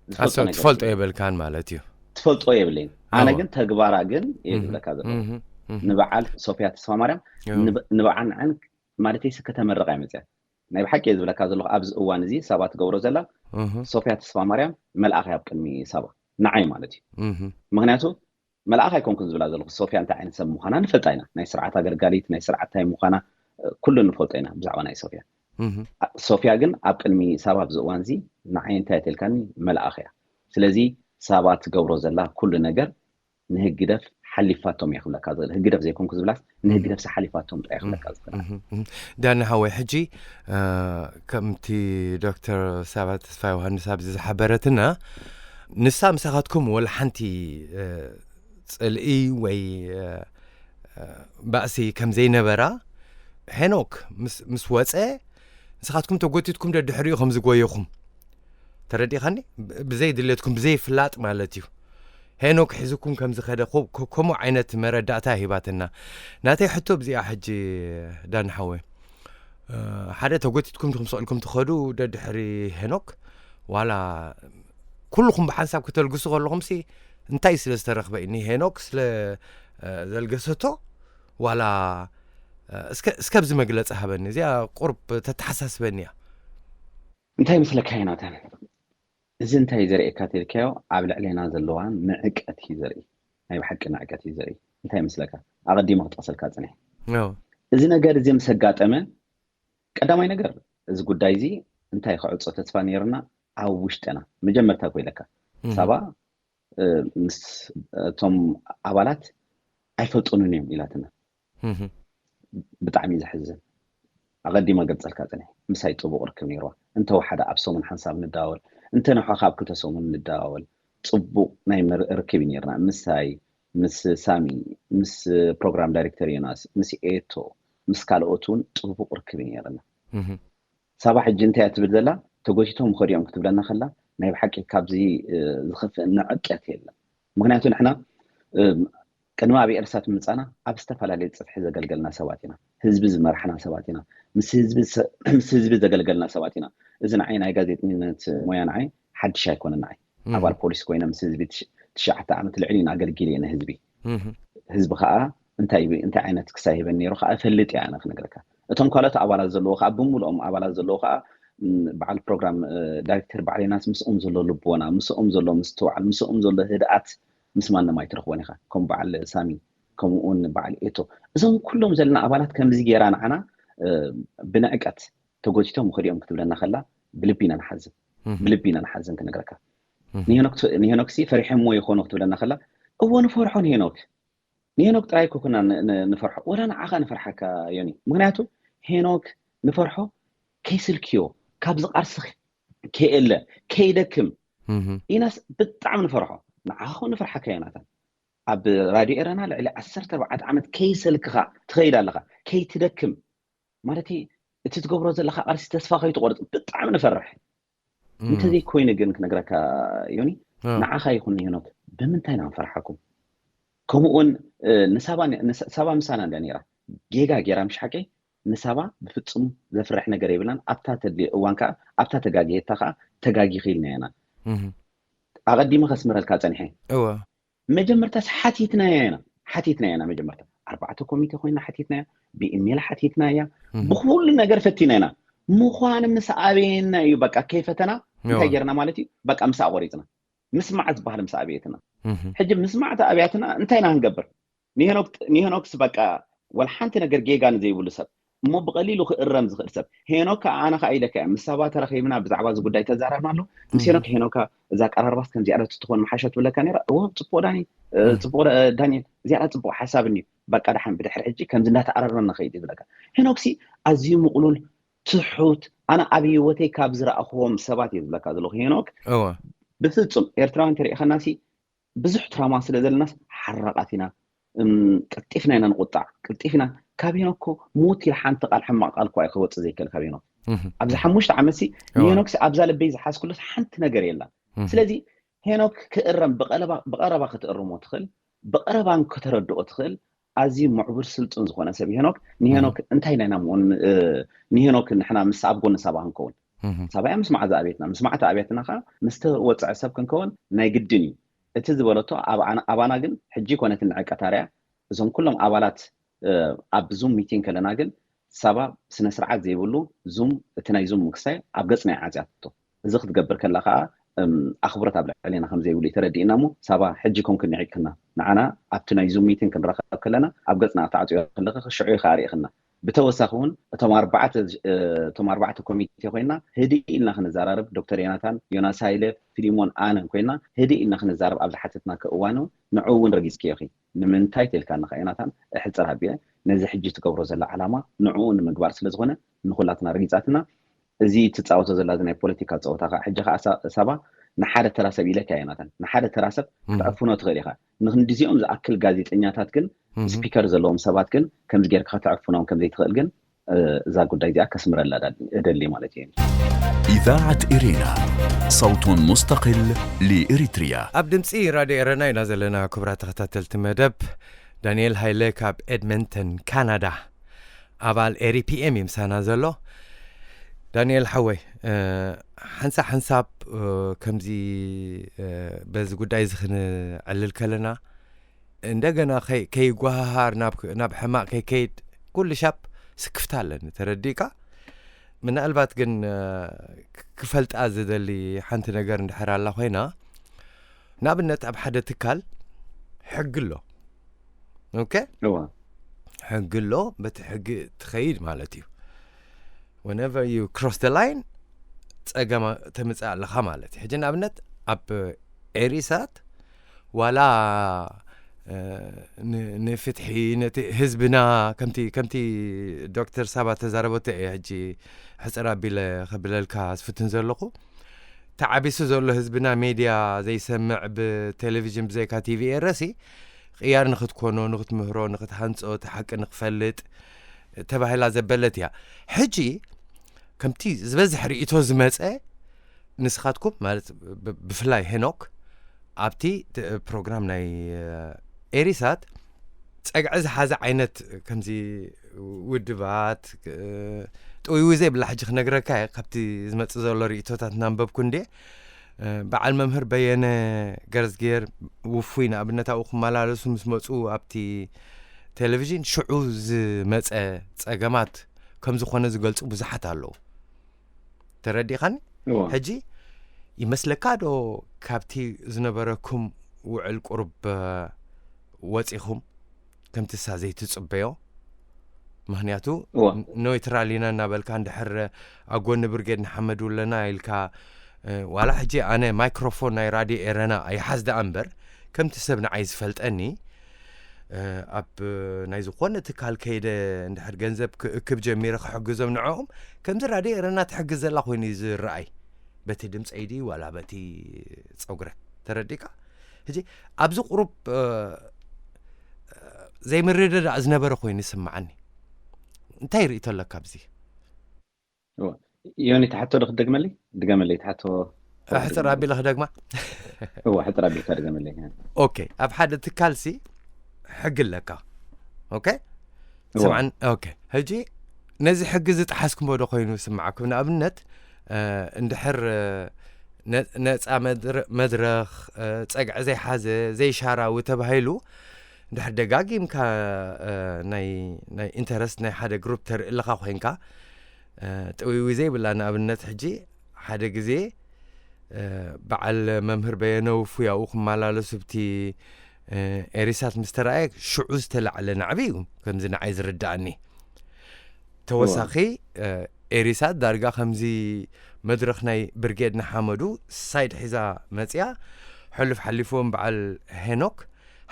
ዝፈልጦ ኣሰብ ነገር ትፈልጦ የብለይን። የብልካን ማለት እዩ። ትፈልጦ የብለይን። ኣነ እወ። ግን ተግባራ ግን እየ ዝብለካ ዘለኹ። እህ፣ እህ፣ ንበዓል ሶፊያ ተስፋ ማርያም እወ። ንብ- ንበዓል ንዓን ማለት ሰከተመርቕ እያ መፅያ። ናይ ብሓቂ እየ ዝብለካ ዘለኹ ኣብዚ እዋን እዚ ሳባ ትገብሮ ዘላ እህ፣ ሶፊያ ተስፋ ማርያም መልኣኽ እያ ኣብ ቅድሚ ሳባ ንዓይ ማለት እዩ። እህ፣ ምክንያቱ መልኣኽ ኣይኮንኩን ዝብላ ዘለኹ ሶፊያ እንታይ ዓይነት ሰብ ምዃና ንፈልጣ ኢና። ናይ ስርዓት ኣገልጋሊት ናይ ስርዓት እንታይ ምዃና እ፣ ኩሉ ንፈልጦ ኢና ብዛዕባ ናይ ሶፊያ። እህ፣ ሶፊያ ግን ኣብ ቅድሚ ሳባ ኣብዚ እዋን እዚ ንዓይ እንታይ ትልካኒ መልኣኽ እያ። ስለዚ ሳባ ትገብሮ ዘላ ኩሉ ነገር ንህግደፍ ሓሊፋቶም እየ ክብለካ ዝኽእል። ህግደፍ ዘይኮንኩ ዝብላስ ንህግደፍ ሓሊፋቶም ጥራይ ክብለካ ዝኽእል። እህ፣ እህ። ዳኒ ሓወይ ሕጂ እ፣ ከምቲ ዶክተር ሳባ ተስፋ ዮሃንስ ኣብዚ ዝሓበረትና ንሳ ምሳኻትኩም ወላ ሓንቲ እ፣ ጽልኢ ወይ እ፣ እ፣ ባእሲ ከም ዘይነበራ ሄኖክ ምስ- ምስ ወጸ ንስኻትኩም ተጎቲትኩም ደድሕሪኡ ከም ዝጎየኹም ተረዲኻኒ። ብ- ብዘይ ድሌትኩም ብዘይ ፍላጥ ማለት እዩ። ሄኖክ ሒዝኩም ከም ዝኸደ ኮ- ኮ- ከምኡ ዓይነት መረዳእታ ሂባትና። ናተይ ሕቶ ብዚኣ ሕጂ ዳኒ ሓወይ እ፣ ሓደ ተጎቲትኩም ድኹም ስቕልኩም ትኸዱ ደድሕሪ ሄኖክ ዋላ ኩልኹም ብሓንሳብ ክተልግሱ ከለኹም ሲ እንታይ ስለ ዝተረኽበ እዩ ንሄኖክ ስለ እ፣ ዘልገሰቶ ዋላ እ፣ እስከ እስከ ኣብዚ መግለፂ ሃበኒ እዚኣ ቁርብ ተተሓሳስበኒ እያ። እንታይ ይመስለካ ዮናታን፣ እዚ እንታይ እዩ ዘርእየካ ተልካዮ ኣብ ልዕሌና ዘለዋ ንዕቀት እዩ ዘርኢ። ናይ ብሓቂ ንዕቀት እዩ ዘርኢ። እንታይ ይመስለካ? ኣቐዲመ ክጠቕሰልካ ፅኒሕ። ኖ። እዚ ነገር እዚ ምስ ኣጋጠመ ቀዳማይ ነገር እዚ ጉዳይ እዚ እንታይ ክዕፆ ተስፋ ነይርና ኣብ ውሽጥና መጀመርታ ኮይለካ ሳባ ምስ እቶም ኣባላት ኣይፈልጡንን እዮም ኢላትና። ብጣዕሚ ዘሕዝን። ኣቐዲማ ገልጸልካ ጸኒሐ። ምሳይ ጽቡቕ ርክብ ነይርዋ። እንተወሓደ ኣብ ሰሙን ሓንሳብ ንደዋወል፣ እንተነሖ ካብ ክልተ ሰሙን ንደዋወል። ጽቡቕ ናይ ርክብ እዩ ነይርና። ምሳይ፣ ምስ ሳሚ፣ ምስ ፕሮግራም ዳይሬክተር ዮናስ፣ ምስ ኤቶ፣ ምስ ካልኦት እውን ጽቡቕ ርክብ እዩ ነይርና። ሳባ ሕጂ እንታይ እያ ትብል ዘላ? ተጎቲቶም ይኸዱ እዮም ክትብለና ከላ፣ ናይ ብሓቂ ካብዚ ዝኸፍእ ንዕቀት የለን። ምክንያቱ ንሕና ቅድሚ ኣብ ኤርሳት ምምጻና ኣብ ዝተፈላለየ ጽፍሒ ዘገልገልና ሰባት ኢና። ህዝቢ ዝመራሕና ሰባት ኢና። ምስ ህዝቢ ዘገልገልና ሰባት ኢና። እዚ ንዓይ ናይ ጋዜጠኝነት ሞያ ንዓይ ሓድሽ ኣይኮነን። ንዓይ ኣባል ፖሊስ ኮይነ ምስ ህዝቢ ትሽዓተ ዓመት ልዕሊ ኣገልጊለ እየ ንህዝቢ። ህዝቢ ከዓ እንታይ እንታይ ዓይነት ክሳይ ሂበን ነይሩ ከዓ እፈልጥ እያ ኣነ ክነግረካ። እቶም ካልኦት ኣባላት ዘለዎ ከዓ ብምሉኦም ኣባላት ዘለዎ ከዓ በዓል ፕሮግራም ዳይሬክተር በዓል ዮናስ ምስኦም ዘሎ ልቦና፣ ምስኦም ዘሎ ምስትውዓል፣ ምስኦም ዘሎ ህድኣት ምስ ማንም ኣይትረኽቦን ኢኻ። ከም በዓል ሳሚ ከምኡ እውን በዓል ኤቶ እዞም ኩሎም ዘለና ኣባላት ከምዚ ጌራ ንዓና ብንዕቀት ተጎቲቶም ይኸዱ እዮም ክትብለና ከላ ብልቢ ኢና ንሓዝን። ብልቢ ኢና ንሓዝን ክነግረካ። ንሄኖክ ንሄኖክሲ ፈሪሖሞ ይኾኑ ክትብለና ከላ እዎ ንፈርሖ ንሄኖክ ንሄኖክ ጥራይ እኮ ኩና ንፈርሖ ወላ ንዓኻ ንፈርሓካ ዮኒ። ምክንያቱ ሄኖክ ንፈርሖ ከይስልክዮ ካብዚ ቃርሲ ከየለ ከይደክም ኢናስ ብጣዕሚ ንፈርሖ። ንዓኻ ንፈርሓካ ዮናታን ኣብ ራድዮ ኤረና ልዕሊ ዓሰርተ ኣርባዕተ ዓመት ከይሰልክኻ ትኸይድ ኣለኻ ከይትደክም ማለት እቲ ትገብሮ ዘለኻ ቃልሲ ተስፋ ከይትቆርጥ ብጣዕሚ ንፈርሕ። እንተዘይኮይኑ ግን ክነግረካ ዮኒ ንዓኻ ይኹን ንሄኖክ ብምንታይ ኢና ንፈርሓኩም? ከምኡ እውን ንሳባ ሳባ ምሳና እንዳ ነይራ ጌጋ ጌራ ምሽ ሓቀይ ንሳባ ብፍጹም ዘፍርሕ ነገር የብላን። ኣብታ ተድልዮ እዋን ከዓ ኣብታ ተጋግየታ ከዓ ተጋጊኺ ኢልና ኢና። ኣቐዲመ ከስምረልካ ጸኒሐ። እወ መጀመርታስ ሓቲትናያ ኢና ሓቲትናያ ኢና መጀመርታ ኣርባዕተ ኮሚቴ ኮይና ሓቲትናያ ብኢሜል ሓቲትናያ ብኩሉ ነገር ፈቲና ኢና ምዃን ምስ ኣበየና እዩ በቃ ከይፈተና እንታይ ጌርና ማለት እዩ በቃ ምስ ኣቆሪፅና ምስማዕ ዝበሃል ምስ ኣበየትና ሕጂ ምስማዕ ተኣብያትና እንታይ ኢና ክንገብር ንሄኖክስ በቃ ወላ ሓንቲ ነገር ጌጋ ንዘይብሉ ሰብ እሞ ብቐሊሉ ክእረም ዝኽእል ሰብ ሄኖክ ከዓ ኣነ ከዓ ኢለካ እየ ምስ ሳባ ተራኺብና ብዛዕባ እዚ ጉዳይ ተዛረብና ኣሎ ምስ ሄኖክ ሄኖካ እዛ ኣቀራርባስ ከምዚኣ ዶ ትኾን ምሓሸት ትብለካ ነይራ እዎ ፅቡቕ ዳኒ ፅቡቕ ዳንኤል እዚኣ ፅቡቕ ሓሳብ እኒ በቃ ደሓን ብድሕሪ ሕጂ ከምዚ እንዳተኣራረምና ንኸይድ ይብለካ ሄኖክሲ ኣዝዩ ምቕሉል ትሑት ኣነ ኣብ ህይወተይ ካብ ዝረኣኽዎም ሰባት እየ ዝብለካ ዘለኹ ሄኖክ ብፍፁም ኤርትራውያን ተሪእኸናሲ ብዙሕ ትራማ ስለ ዘለናስ ሓራቓት ኢና ቀልጢፍና ኢና ንቁጣዕ ቀልጢፍና ካብ ሄኖክ እኮ ሙት ኢለ ሓንቲ ቃል ሕማቕ ቃል እኳ ክወፅእ ዘይክእል ካብ ሄኖክ ኣብዚ ሓሙሽተ ዓመት ሲ ንሄኖክ ኣብዛ ልበይ ዝሓዝኩሉስ ሓንቲ ነገር የላን ስለዚ ሄኖክ ክእረም ብቐረባ ክትእርሞ ትኽእል ብቐረባን ከተረድኦ ትኽእል ኣዝዩ ምዕቡር ስልጡን ዝኾነ ሰብ ሄኖክ ንሄኖክ እንታይ ናይና ንሄኖክ ንሕና ምስ ኣብ ጎኒ ሳባ ክንከውን ሳባያ ምስ ማዕዛ ኣብየትና ምስ ማዕታ ኣብየትና ከዓ ምስ ተወፅዐ ሰብ ክንከውን ናይ ግድን እዩ እቲ ዝበለቶ ኣባና ግን ሕጂ ኮነት ንዕቀታርያ እዞም ኩሎም ኣባላት ኣብ ዙም ሚቲንግ ከለና ግን ሳባ ስነ ስርዓት ዘይብሉ ዙም እቲ ናይ ዙም ምክሳይ ኣብ ገፅና ይዓፅያቶ እዚ ክትገብር ከላ ከዓ ኣኽብሮት ኣብ ልዕሌና ከም ዘይብሉ ተረዲእና እሞ ሳባ ሕጂ ኮንክ ንዒቅክና ንዓና ኣብቲ ናይ ዙም ሚቲንግ ክንራኸብ ከለና ኣብ ገፅና ተዓፅዮ ከለካ ሽዑ ኢኻ ኣሪእክና ብተወሳኺ እውን እቶም ኣርባዕተ እቶም ኣርባዕተ ኮሚቴ ኮይና ህድእ ኢልና ክንዘራረብ ዶክተር ዮናታን ዮናስ ሃይለ ፊሊሞን ኣነን ኮይና ህድእ ኢልና ክንዛረብ ኣብ ዝሓተትናካ እዋን እውን ንዑ እውን ረጊፅክዮ ኢኺ ንምንታይ ተልካኒ ከ ዮናታን እሕፅር ኣቢለ ነዚ ሕጂ ትገብሮ ዘላ ዓላማ ንዕኡ ንምግባር ስለ ዝኾነ ንኹላትና ረጊፃትና እዚ ትፃወቶ ዘላ ናይ ፖለቲካ ፀወታ ከዓ ሕጂ ከዓ ሳባ ንሓደ ተራ ሰብ ኢለካ ዮናታን ንሓደ ተራ ሰብ ክትዕፍኖ ትኽእል ኢኻ ንክንዲዚኦም ዝኣክል ጋዜጠኛታት ግን ስፒከር ዘለዎም ሰባት ግን ከምዚ ጌርካ ከተዕፍኖም ከምዘይትኽእል ግን እዛ ጉዳይ እዚኣ ከስምረላ እደሊ ማለት እዩ إذاعة إرينا صوت مستقل لإريتريا ኣብ ድምፂ ራድዮ ኤረና ኢና ዘለና ክቡራት ተኸታተልቲ መደብ ዳንኤል ሃይለ ካብ ኤድመንተን ካናዳ ኣባል ኤሪፒኤም እዩ ምሳና ዘሎ ዳንኤል ሓወይ ሓንሳብ ሓንሳብ ከምዚ በዚ ጉዳይ እዚ ክንዕልል ከለና እንደገና ከይጓሃሃር ናብ ሕማቕ ከይከይድ ኩሉ ሻብ ስክፍታ ኣለኒ ተረዲእካ ምናልባት ግን ክፈልጣ ዝደሊ ሓንቲ ነገር እንድሕር ኣላ ኮይና ንኣብነት ኣብ ሓደ ትካል ሕጊ ኣሎ ኦኬ ሕጊ ኣሎ በቲ ሕጊ ትኸይድ ማለት እዩ whenever you cross the line ጸገም ተምጽእ ኣለኻ ማለት እዩ። ሕጂ ንኣብነት ኣብ ኤሪሳት ዋላ ንፍትሒ ነቲ ህዝብና ከምቲ ከምቲ ዶክተር ሳባ ተዛረበቶ እየ ሕጂ ሕፅር ኣቢለ ክብለልካ ዝፍትን ዘለኹ። ተዓቢሱ ዘሎ ህዝብና ሜድያ ዘይሰምዕ ብቴሌቪዥን ብዘይካ ቲቪ ኤረሲ ቅያር ንክትኮኖ ንክትምህሮ ንክትሃንፆ እቲ ሓቂ ንክፈልጥ ተባሂላ ዘበለት እያ። ሕጂ ከምቲ ዝበዝሕ ርእቶ ዝመፀ ንስኻትኩም ማለት ብፍላይ ሄኖክ ኣብቲ ፕሮግራም ናይ ኤሪሳት ጸግዒ ዝሓዘ ዓይነት ከምዚ ውድባት ጥውይዊ ዘይብላ ሕጂ ክነግረካ እየ። ካብቲ ዝመጽእ ዘሎ ርእቶታት እናንበብኩ እንዴ በዓል መምህር በየነ ገርዝጌር ውፉይ ንኣብነት ኣብኡ ክመላለሱ ምስ መጹ ኣብቲ ቴሌቪዥን ሽዑ ዝመጸ ጸገማት ከም ዝኾነ ዝገልጹ ብዙሓት ኣለዉ። ተረዲኻኒ? ሕጂ ይመስለካ ዶ ካብቲ ዝነበረኩም ውዕል ቁሩብ ወፂኹም ከምቲ ሳ ዘይትፅበዮ? ምክንያቱ ኖይትራል ኢና እናበልካ እንድሕር ኣብ ጎኒ ብርጌድ ንሓመዱ ኣለና ኢልካ ዋላ ሕጂ ኣነ ማይክሮፎን ናይ ራድዮ ኤረና ኣይሓዝ ደኣ እምበር ከምቲ ሰብ ንዓይ ዝፈልጠኒ ኣብ ናይ ዝኾነ ትካል ከይደ እንድሕር ገንዘብ ክእክብ ጀሚረ ክሕግዞም ንዕኦም ከምዚ ራድዮ ኤረና ትሕግዝ ዘላ ኮይኑ እዩ ዝረኣይ። በቲ ድምፀይ ድዩ ዋላ በቲ ፀጉረ ተረዲካ? ሕጂ ኣብዚ ቁሩብ ዘይምርድዳእ ዝነበረ ኮይኑ ይስምዓኒ። እንታይ ርእቶ ኣለካ ኣብዚ? ዮኒ ትሓቶ ዶ ክደግመለይ? ድገመለይ ትሓቶ። ሕፅር ኣቢለ ክደግማ። እወ ሕፅር ኣቢልካ ድገመለይ። ኦኬ፣ ኣብ ሓደ ትካልሲ ሕጊ ኣለካ። ኦኬ ስምዓን። ኦኬ ሕጂ ነዚ ሕጊ ዝጠሓስኩሞ ዶ ኮይኑ ስምዓኩም? ንኣብነት እንድሕር ነፃ መድረኽ ፀግዒ ዘይሓዘ ዘይሻራዊ ተባሂሉ እንድሕር ደጋጊምካ ናይ ኢንተረስት ናይ ሓደ ግሩፕ ተርኢ ኣለኻ ኮይንካ ጥውይዊ ዘይብላ ንኣብነት ሕጂ ሓደ ግዜ በዓል መምህር በየነ ውፉይ ኣብኡ ክመላለሱ ብቲ ኤሪሳት ምስ ተረኣየ ሽዑ ዝተላዕለ ናዕቢ እዩ ከምዚ ንዓይ ዝርድኣኒ። ተወሳኺ ኤሪሳት ዳርጋ ከምዚ መድረኽ ናይ ብርጌድ ንሓመዱ ሳይድ ሒዛ መፅያ ሕሉፍ ሓሊፍዎም በዓል ሄኖክ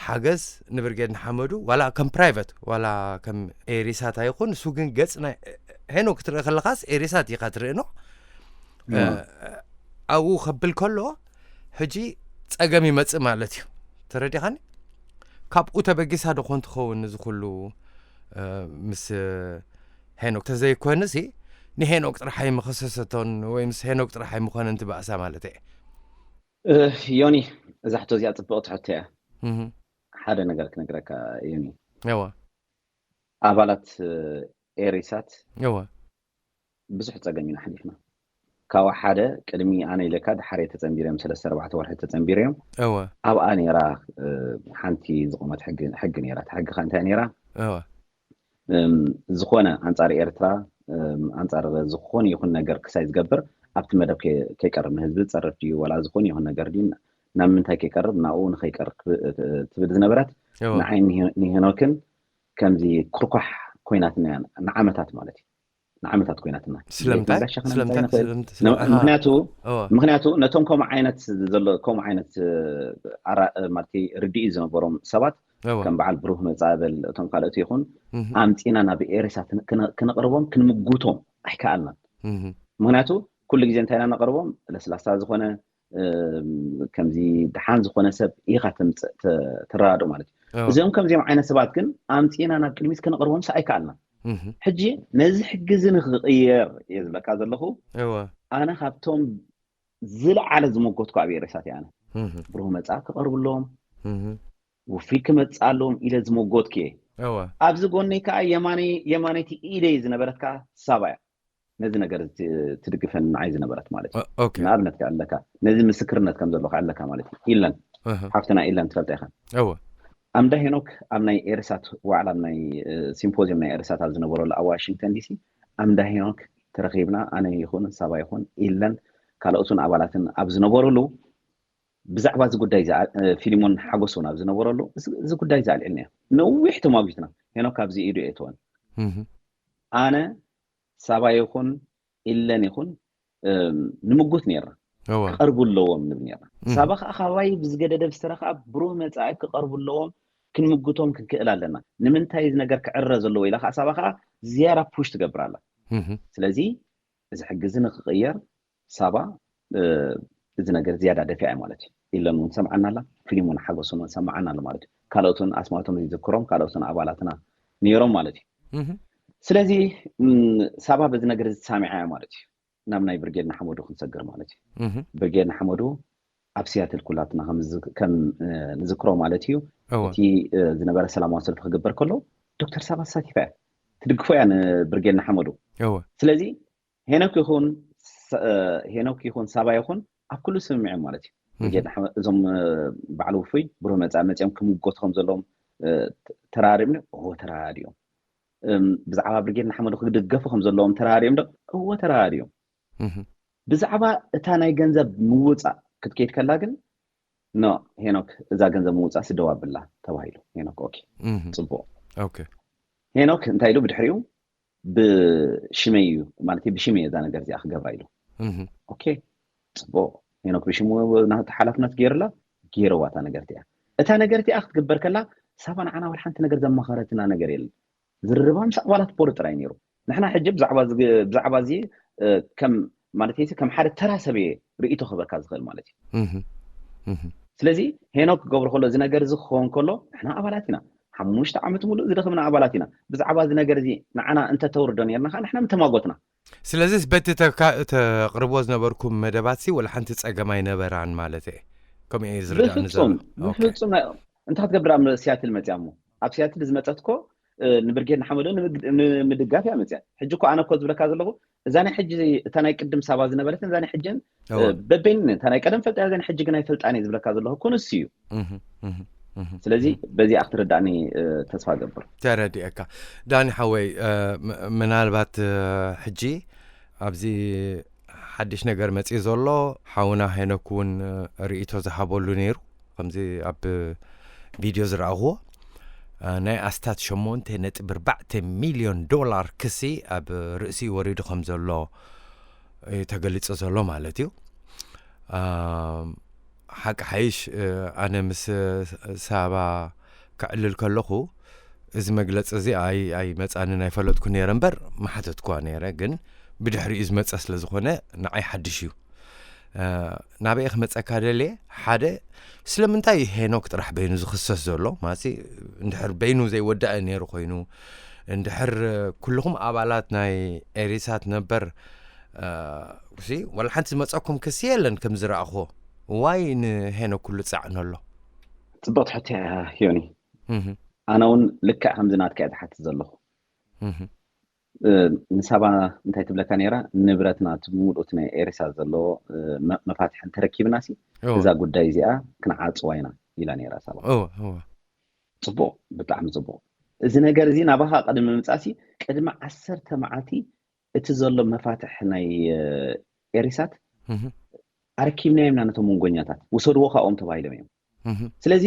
ሓገዝ ንብርጌድ ንሓመዱ ዋላ ከም ፕራይቨት ዋላ ከም ኤሪሳት ኣይኹን እሱ ግን ገፅ ናይ ሄኖክ ክትርኢ ከለኻስ ኤሪሳት ኢኻ ትርኢ ኖ ኣብኡ ከብል ከሎ ሕጂ ፀገም ይመፅእ ማለት እዩ። ተረዲኻኒ? ካብኡ ተበጊሳ ዶ ኮን ትኸውን እዚ ኩሉ ምስ ሄኖክ ተዘይኮንሲ ንሄኖክ ጥራሕ ኣይምኸሰሰቶን ወይ ምስ ሄኖክ ጥራሕ ኣይምኾነን ትባእሳ ማለት እየ። ዮኒ እዛ ሕቶ እዚኣ ፅብቕቲ ሕቶ እያ። ሓደ ነገር ክነግረካ ዮኒ፣ እወ ኣባላት ኤሪሳት እወ ብዙሕ ፀገም ኢና ሓሊፍና። ካብ ሓደ ቅድሚ ኣነ ኢለካ ድሓር ተፀንቢሮም ሰለስተ ኣርባዕተ ወርሒ ተፀንቢሮም። እወ ኣብኣ ነይራ ሓንቲ ዝቆመት ሕጊ ነይራ። ሕጊ ከ እንታይ ነይራ? እወ ዝኾነ ኣንፃር ኤርትራ ኣንፃር ዝኾነ ይኹን ነገር ክሳይ ዝገብር ኣብቲ መደብ ከይቀርብ ንህዝቢ ዝፀርፍ ድዩ ዋላ ዝኾነ ይኹን ነገር ድዩ ናብ ምንታይ ከይቀርብ ናብኡ ንኸይቀርብ ትብል ዝነበረት ንዓይ ንሄኖክን ከምዚ ኩርኳሕ ኮይናትና እያ ንዓመታት ማለት እዩ። ንዓመታት ኮይናትና ስለምንታይ ምክንያቱ ምክንያቱ ነቶም ከምኡ ዓይነት ዘሎ ከምኡ ዓይነት ማለት ርድኢ ዝነበሮም ሰባት ከም በዓል ብሩህ መጻበል እቶም ካልኦት ይኹን ኣምፂና ናብ ኤሪሳት ክነቕርቦም ክንምጉቶም ኣይከኣልናን። ምክንያቱ ኩሉ ግዜ እንታይ ኢና ነቕርቦም ለስላሳ ዝኾነ ከምዚ ደሓን ዝኾነ ሰብ ኢኻ ተምፅእ ትረዳድኡ ማለት እዩ። እዚኦም ከምዚኦም ዓይነት ሰባት ግን ኣምፂና ናብ ቅድሚት ክነቕርቦም ስ ኣይከኣልናን። ሕጂ ነዚ ሕጊ እዚ ንክቕየር እየ ዝብለካ ዘለኹ። ኣነ ካብቶም ዝለዓለ ዝመጎትኩ ኣብ ኤሪሳት እየ። ኣነ ብሩህ መፃ ክቐርብሎም ውፊ ክመፅእ ኣለዎም ኢለ ዝመጎትኩ እየ። ኣብዚ ጎነይ ከዓ የማነይቲ ኢደይ ዝነበረት ከዓ ሳባ እያ ነዚ ነገር ትድግፈኒ ንዓይ ዝነበረት ማለት እዩ። ንኣብነት ከዓ ኣለካ ነዚ ምስክርነት ከም ዘለካ ኣለካ ማለት እዩ። ኢለን ሓፍትና ኢለን ትፈልጣ ኢኻ። ኣምዳ ሄኖክ ኣብ ናይ ኤርሳት ዋዕላ ናይ ሲምፖዚየም ናይ ኤርሳት ኣብ ዝነበረሉ ኣብ ዋሽንግተን ዲሲ ኣምዳ ሄኖክ ተረኺብና ኣነ ይኹን ሳባ ይኹን ኢለን ካልኦትን ኣባላትን ኣብ ዝነበሩሉ ብዛዕባ እዚ ጉዳይ ፊሊሞን ሓጎስ እውን ኣብ ዝነበረሉ እዚ ጉዳይ እዚ ኣልዒልና ነዊሕ ተማጒትና። ሄኖክ ኣብዚ ኢዱ እየትወን ኣነ ሳባ ይኹን ኢለን ይኹን ንምጉት ነርና። ክቐርቡ ኣለዎም ንብል ነርና። ሳባ ከዓ ካባይ ብዝገደደ ብዝተረኸ ብሩህ መፃኢ ክቐርቡ ኣለዎም፣ ክንምጉቶም ክንክእል ኣለና። ንምንታይ እዚ ነገር ክዕረ ዘለዎ ኢላ ከዓ ሳባ ከዓ ዝያዳ ፑሽ ትገብር ኣላ። ስለዚ እዚ ሕጊ እዚ ንክቕየር ሳባ እዚ ነገር ዝያዳ ደፊኣ ማለት እዩ ኢለን እውን ሰምዓና ኣላ። ፊሊሞን ሓጎስን እውን ሰምዓና ኣሎ ማለት እዩ። ካልኦትን ኣስማቶም ይዝክሮም ካልኦትን ኣባላትና ነይሮም ማለት እዩ። ስለዚ ሳባ በዚ ነገር እዚ ተሳሚዓ እያ ማለት እዩ። ናብ ናይ ብርጌድ ንሓመዱ ክንሰግር ማለት እዩ። ብርጌድ ንሓመዱ ኣብ ሲያትል ኩላትና ከም ንዝክሮ ማለት እዩ። እቲ ዝነበረ ሰላማዊ ሰልፊ ክግበር ከሎ ዶክተር ሳባ ተሳቲፋ እያ፣ ትድግፎ እያ ንብርጌድ ንሓመዱ። ስለዚ ሄኖክ ይኹን ሄኖክ ይኹን ሳባ ይኹን ኣብ ኩሉ ስምምዕ ማለት እዩ። ብርጌድ ንሓመዱ እዞም በዓል ውፉይ ብሩህ መፃኢ መፅኦም ክምጎቱ ከም ዘለዎም ተራሪምኒ እዎ ተራዲኦም ብዛዕባ ብርጌድ ንሓመዱ ክድገፉ ከም ዘለዎም ተራዲኦም ዶ እዎ ተራዲኦም ብዛዕባ እታ ናይ ገንዘብ ምውፃእ ክትከይድ ከላ ግን ኖ ሄኖክ እዛ ገንዘብ ምውፃእ ስደው ኣብላ ተባሂሉ። ሄኖክ ኦኬ ፅቡቅ። ሄኖክ እንታይ ኢሉ ብድሕሪኡ ብሽመይ እዩ ማለት ብሽመይ እዛ ነገር እዚኣ ክገብራ ኢሉ። ኦኬ ፅቡቅ። ሄኖክ ብሽሙ ናቲ ሓላፍነት ገይሩላ ገይረዋ እታ ነገር እቲኣ። እታ ነገር እቲኣ ክትግበር ከላ ሳባ ንዓና ዋላ ሓንቲ ነገር ዘማኸረትና ነገር የለን። ዝርርባ ምስ ኣባላት ቦርድ ጥራይ ነይሩ። ንሕና ሕጂ ብዛዕባ እዚ ከም ማለት ከም ሓደ ተራ ሰብ እየ ርእይቶ ክህበካ ዝኽእል ማለት እዩ። ስለዚ ሄኖክ ክገብሮ ከሎ እዚ ነገር እዚ ክኸውን ከሎ ንሕና ኣባላት ኢና። ሓሙሽተ ዓመት ሙሉእ ዝደኸምና ኣባላት ኢና። ብዛዕባ እዚ ነገር እዚ ንዓና እንተተውርዶ ነርና ከዓ ንሕና ምተማጎትና። ስለዚስ በቲ ተቕርቦ ዝነበርኩም መደባት ሲ ወላ ሓንቲ ጸገም ኣይነበራን ማለት እየ። ከምኡ እየ ዝርዳእኒ ዘሎ። ብፍጹም እንታይ ክትገብር ኣብ ሲያትል መፅያ እሞ ኣብ ሲያትል ዝመፀት እኮ ንብርጌድ ንሓመዶ ንምድጋፍ እያ መፅያ። ሕጂ እኮ ኣነ እኮ ዝብለካ ዘለኹ እዛ ናይ ሕጂ እታ ናይ ቅድም ሳባ ዝነበረትን እዛ ናይ ሕጅን በበይን እታ ናይ ቀደም ፈልጣ እያ፣ እዛ ናይ ሕጂ ግን ኣይፈልጣን እየ ዝብለካ ዘለኹ እኮ ንሱ እዩ። ስለዚ በዚኣ ክትርዳእኒ ተስፋ ገብር። ተረዲኤካ ዳኒ ሓወይ። ምናልባት ሕጂ ኣብዚ ሓድሽ ነገር መፅዩ ዘሎ ሓውና ሄኖክ እውን ርእይቶ ዝሃበሉ ነይሩ። ከምዚ ኣብ ቪድዮ ዝረኣኽዎ ናይ ኣስታት ሸሞንተ ነጥቢ ኣርባዕተ ሚልዮን ዶላር ክሲ ኣብ ርእሲ ወሪዱ ከም ዘሎ እዩ ተገሊፁ ዘሎ ማለት እዩ። ሓቂ ሓይሽ ኣነ ምስ ሳባ ክዕልል ከለኹ እዚ መግለፂ እዚ ኣይ ኣይመፃንን ኣይፈለጥኩ ነይረ እምበር ምሓተትኩዋ ነይረ። ግን ብድሕሪኡ ዝመፀ ስለ ዝኾነ ንዓይ ሓድሽ እዩ። ናበይ ክመፀካ ደልየ ሓደ ስለምንታይ ሄኖክ ጥራሕ በይኑ ዝኽሰስ ዘሎ ማሲ እንድሕር በይኑ ዘይወዳእ ነይሩ ኮይኑ እንድሕር ኩልኹም ኣባላት ናይ ኤሪሳት ነበር ሲ ወላ ሓንቲ ዝመፀኩም ክሲ የለን ከም ዝረኣኽዎ ዋይ ንሄኖክ ኩሉ ፃዕኖ ኣሎ። ፅቡቅ ትሕት ዮኒ። ኣነ እውን ልክዕ ከምዚ ናትካ እየ ዝሓትት ዘለኹ። ንሳባ እንታይ ትብለካ ነይራ? ንብረትና እቲ ብምሉእ እቲ ናይ ኤሪሳ ዘሎ መፋትሒ እንተረኪብና ሲ እዛ ጉዳይ እዚኣ ክንዓፅዋ ኢና ኢላ ነይራ ሳባ። ፅቡቅ፣ ብጣዕሚ ፅቡቅ። እዚ ነገር እዚ ናባኻ ቅድሚ ምምፃእ ሲ ቅድሚ ዓሰርተ መዓልቲ እቲ ዘሎ መፋትሕ ናይ ኤሪሳት ኣረኪብናዮም ኢና ነቶም መንጎኛታት፣ ውሰድዎ ካብኦም ተባሂሎም እዮም። ስለዚ